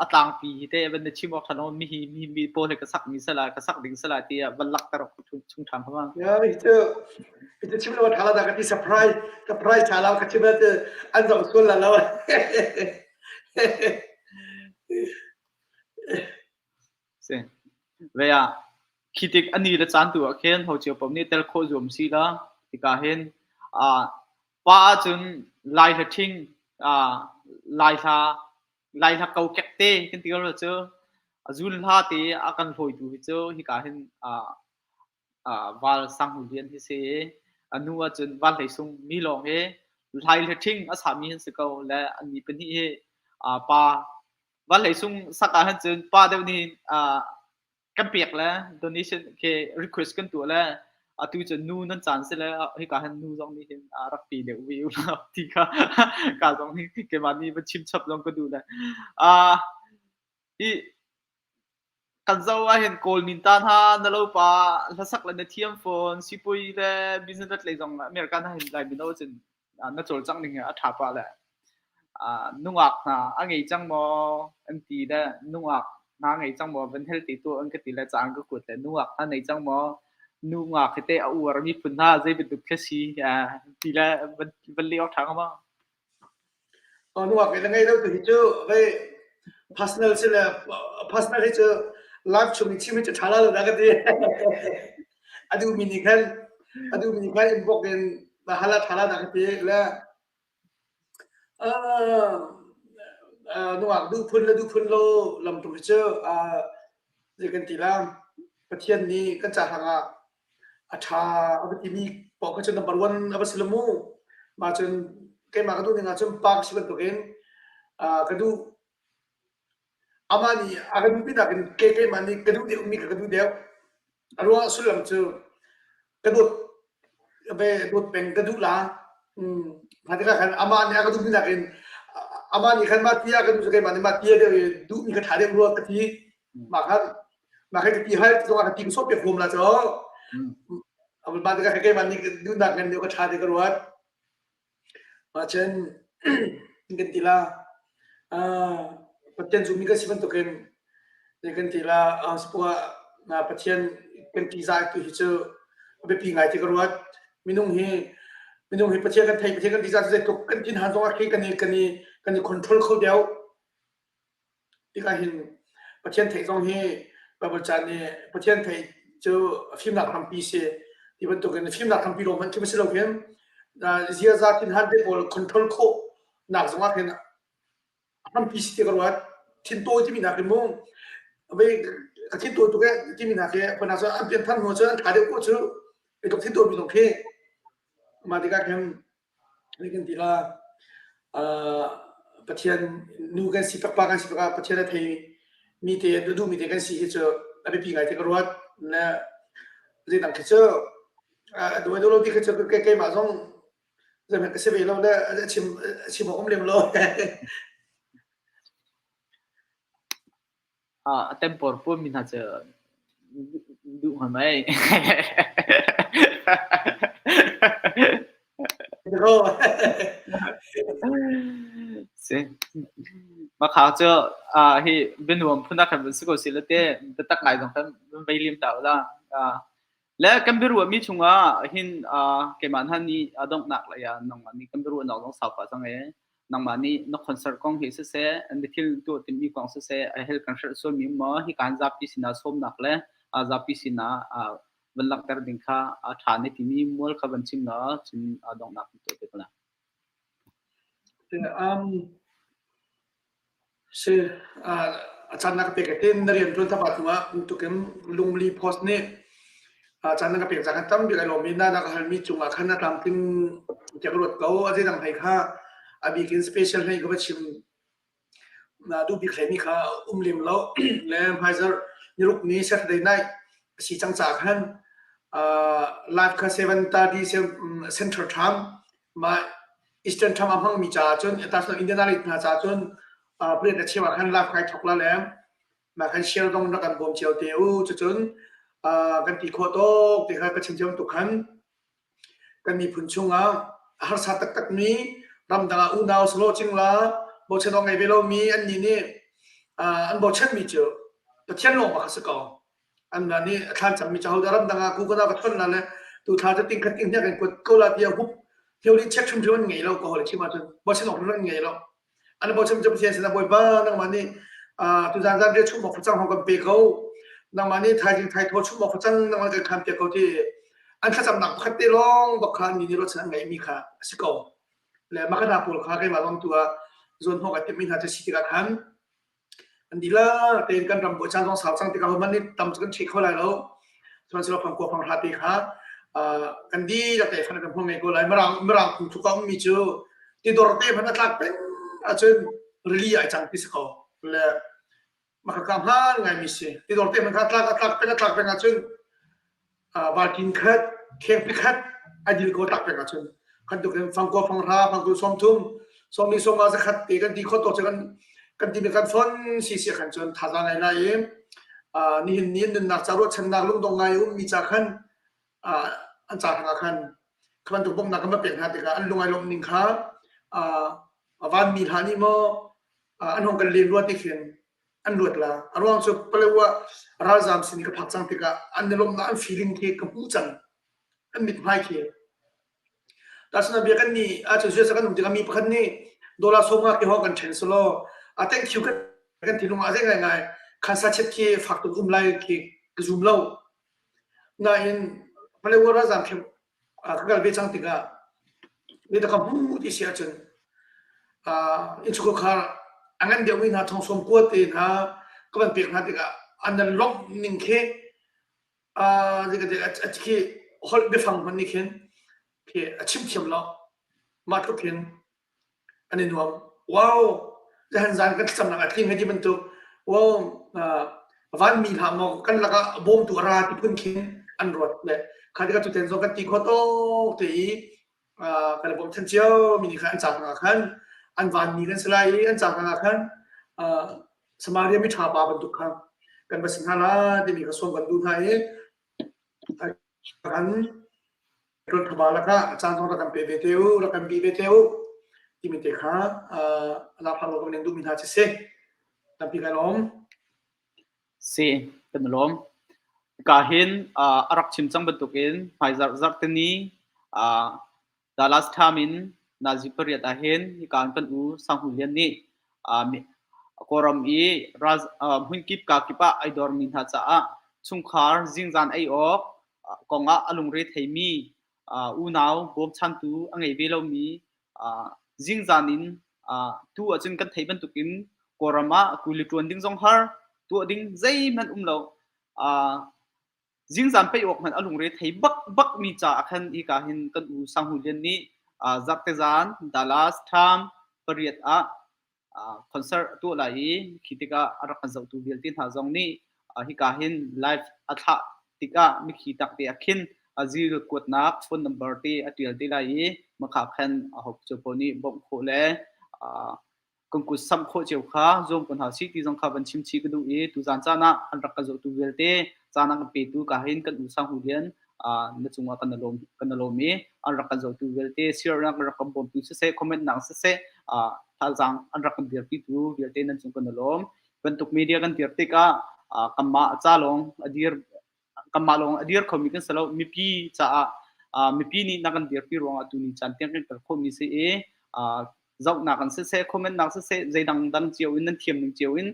S2: a tlangpi hi teh van na chim awk ṭhan mi hi mi mi pawl hi ka sakmi sala ka sak ding sala tiah van lakter awk chung ṭhan hama.
S3: Ya hi cu hi cu chim lo ṭha la dah ka ti surprise surprise ṭha lo ka chim te an zoh sual la lo.
S2: Si. Ve ah khi tik ani le caan tu ah khin ho cio pom nih tel khawh zuam si la tika hin Pa ahcun Lai hla ṭhing, Lai hla, Lai hla kokek te kan ti ko lo cu a zun hla te a kan hlawitu hi cu hika hin Val Sang Hu Lian hi si i a nu ahcun Val Hlei Sung mi lawng hi Lai hla ṭhing a sami an si ko le annih pahnih hi pa Val Hlei Sung sak ah hin cun pa deuh nih kan pek le donation khi request kan tuah le atu cu nu nan caan si le hika hin nu zong nih hin rak pe deuh ve u ti kha ka zong nih keimah nih va chim chap zong ka duh le i kan zo ah hin kawl min ta hna na lo pa hlasak le na thiam fawn sipui le business lei zong American hin lai mino cun na cawlcangh ning hi a ṭha pah le nungak hna a ngei cang maw an ti le nungak hna ngei cang maw van hel te tuah an ka ti le ca an ka kuat le nungak hna nei cang maw nungak hi teh a uar mi phun hna zei bantuk khi si ti le van van leh awk ṭha hnga maw?
S3: Nungak hi na ngei lo tu hi cu vei personal si le personal hi cu Live chung i chim hi cu ṭha lo dah ka ti. A duhmi nih khan a duhmi nih khan inbox in na hal ah ṭha la dah ka ti. Le nungak duh phun le duh phun lo lam tum hi cu zei kan ti la Pathian nih kan ca hrangah a ṭha a va timi paoh kha cu number one a va si lo mu. Mah cun keimah ka duh ning ahcun pa ka si bantukin ka duh Amah nih a ka duhpi nakin keimah nih ka duh deuhmi kha ka duh deuh. A ruang sullam cu ka dawt ve dawt peng ka duh la. Mah tikah khan amah nih a ka duhmi nakin amah nih khan mah ti a ka duh cu keimah nih mah ti a deuh i duhmi kha ṭha deuh rua ka ti. Mah khan mah khan ka ti hal zongah ka ti ka sawh piak huam la cu. Mah tikah khan keimah nih duhnak ngan deuh ka ṭha deuh ka ruat. Mah cun kan ti la Pathian zummi kan si bantukin zei kan ti la Pathian kan ṭihzah tu hi cu a biapi ngai ti ka ruat. Minung hi minung hi Pathian kan theih Pathian kan ṭihzah cu zeitluk kan thinhan zongah khi kan i kan i kan i control kho deuh. Tikah hin Pathian theih zong hi Baibal ca nih Pathian theih cu fimnak hrampi si ti bantukin fimnak hrampi lawng hmanh khi si lo khin ziaza thinhan te pawl control khawh nak zongah khin hrampi si ti ka ruat. Thintawi timi nak in mu vei ka thintawi tuk eh timi nak hi pona cu an pianthar hnu cun an ṭha deuh ko cu ei tuk thintawi mi zong khi mah tikah khin Zei kan ti la Pathian nu kan si tak pa kan si tak ah Pathian a thei mi te a duh mi te kan si hi cu a biapi ngai te ka ruat. Le zeidang khi cu a duai lo ti khi cu keimah zong zeihmanh ka si ve lo le a chim a chim awk um lem lo.
S2: A tempor puammi hna cu duh hnga mei. Si. Makhau cu hi bianuam phun ah khan vun si ko sih te biatak ngai zong khan vun vei lim ta ula. Le kan biaruahmi chungah hin keimah hna nih a donghnak lei ah nangmah nih kan biaruahnak zong sau pah cang ee. Nangmah nih na concert kong hi siseh, na thil tuah timhmi kong siseh, a hel kan hrelh sualmi maw hi kan zapi sinah sawmnak le zapi sinah van langhter ding kha a ṭha na timi mual kha van chim law cun donghnak kan tuah te ko lai.
S3: Si, a caan na ka pek tin na rian ṭuan thapa hnu ah tukin lungli post nih caan na ka pek caan tam bik ai lawm i na na ka halmi cungah khan a tlamtling tiah ka ruat ko. A zeidang hlei kha a bik in special hlei ka va chim na duh bik hleimi kha um lem lo le hmaizarh niruk ni Saturday night a si cang caah khan live kha 7:30 Central Time mah Eastern Time a hmangmi caah cun tasnak Indiana lei hna caah cun pret a cheu ah khan live kai thok la le mah khan share dong rak kan bawm cio te u cucun kan ti khawh tawk te kha ka chim cio tuk khan kan miphun chungah harsa taktak mi ramdang ah unau salo cingla bochan awk ngei ve lomi an nih nih an bochan mi cu Pathian lawng bak a si ko anmah nih a thlan cangmi cu ahodah ramdang ah ku kana ka thon la le tu thla cu ting khat ting hniak in kuat ko la tiah hup theory check hrimhrim an ngei lo ko hole chim ahcun bochan awk an ngei lo an bochan cu Pathian sinah Bawipa nangmah nih tuzan zan riah chum awk facang hong kan pe ko nangmah nih thaizing thaithaw chum awk facang nangmah kan khan piak ko ti an thlacamnak pakhat te lawng bak kha ni nih ruahchan an ngeihmi kha a si ko le makana pawl kha keimah zong tu ah zawn hnawk a timhmi hna cu si tikah khan An dihlak tein kan ram buai caan zong sau cang tikah hohmanh nih tam cu kan ṭhi kho lai lo. Sihmanhsehlaw fangkua fanghra te kha kan dihlak te fan kan hmang ngei ko lai. Mirang mirang phung tluk a ummi cu tidor te hmanh a tlak peng ahcun rili ai cang ti si ko. Le maka hmaan ngaimi si. Tidor te hmanh kha tlak a tlak peng a tlak peng ahcun Varkin khat, khengpi khat a dil ko tak pek ahcun kan tuk in fangkua fanghra fangkul 30 sawmli sawmnga zakhat te kan ti khawt tawk cu kan kan ti kan fon si si khan cun thazaang ngai lai i nihin ni nunnak ca ruahchannak lungdong ngai ummi ca khan an ca hrangah khan kha bantuk bawmhnak kan va pek hna tikah an lung ai lawmh ning kha vanmi hlah nih maw an hong kan len rua ti khin an luat la. A ruang cu Palawa ralzaam sin ka phak cang tikah an i lawmhnak an feeling khi ka hmuh cang. An mithmai khi. Tasna bia kan nih ahcun zuasa kan um tikah mi pakhat nih dollar 50 ki ho kan ṭhen selaw a thank you kan kan thinlung ah zei ngai ngai. Khansa chet khi fak tuk um lai khi ka zum lo. Nain Paletwa ralzaam camp ka kal ve cang tikah mi ka hmu ti si ahcun innchungkhar a ngan deuhmi hna thong sawm kua te hna ka van pek hna tikah an nan lawmh ning khi khi holh biafang hmanh nih khin khi a chim thiam lo. Mah tluk hin an i nuam. Wow! Zahan zan kan thlacamnak a tling hei ti bantuk. Wow! Vanmi hlah maw kan lakah bawmtu a ra ti phun khin an ruat le kha tikah tuten zong kan ti khawh tawk te i kan i bawmchan cio mi nih khan an caan ah khan an vanmi kan si lai i an caan ah khan Samaria mi ṭha pa bantuk kha kan va si hna la timi kha sawm kan duh hna i kan Ṭuanthaba lakah caan zong rak kan pe ve te u, rak kan bi ve te u timi te kha lakphak lo kan in duhmi hna cu si. Tampi kai lawm.
S2: Si, kan i lawm. Ka hin a rak chim cang bantukin hmaizarh zarhteni Dallas Time in nazi pariat ah hin hika in kan u Sang Hu Lian nih Kawlram i hmunkip kakip ah ai dormi hna caah chungkhar zingzan ei awk kongah a lungre theimi unau bawmchantu a ngei ve lomi zingzan in tu ahcun kan theih bantukin Kawlram ah kuli ṭuan ding zong har, tuah ding zeihmanh um lo. Zingzan peih awk hmanh a lungre thei bak bakmi ca ah khan hika hin kan u Sang Hu Lian nih zarhte zan Dallas Time pariat ah concert a tuah lai i khi tikah a rak kan zohtu vialte hna zong nih hika hin live a thlah tikah mithi tak te ah khin a zil kuatnak phone number te a ṭial te lai i makha khan a hope cu paoh nih bawmh khawh le kan kut samh khawh cio kha zuam ko hna sih ti zong kha van chim chih ka duh i tuzan caan ah an rak ka zohtu vialte caan a kan petu ka hin kan u Sang Hu Lian na cungah kan lawm kan lawm i an rak kan zohtu vialte share nak rak kan bawmtu siseh comment nak siseh thazaang an rak kan dirpitu vialte nan cung kan lawm bantuk media kan dir tikah kanmah ca lawng a dir kanmah lawng a dir khomi kan si lo mipi caah mipi nih na kan dirpi ruangah tuni caan tiang kan kal khomi si i zohnak in siseh comment nak siseh zeidang dang cio in nan thiam ning cio in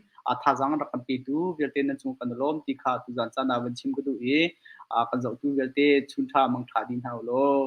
S2: thazaang rak kan petu vialte nan cung kan lawm ti kha tuzan caan ah van chim ka duh i kan zohtu vialte chun tha mang tha dih hna u law.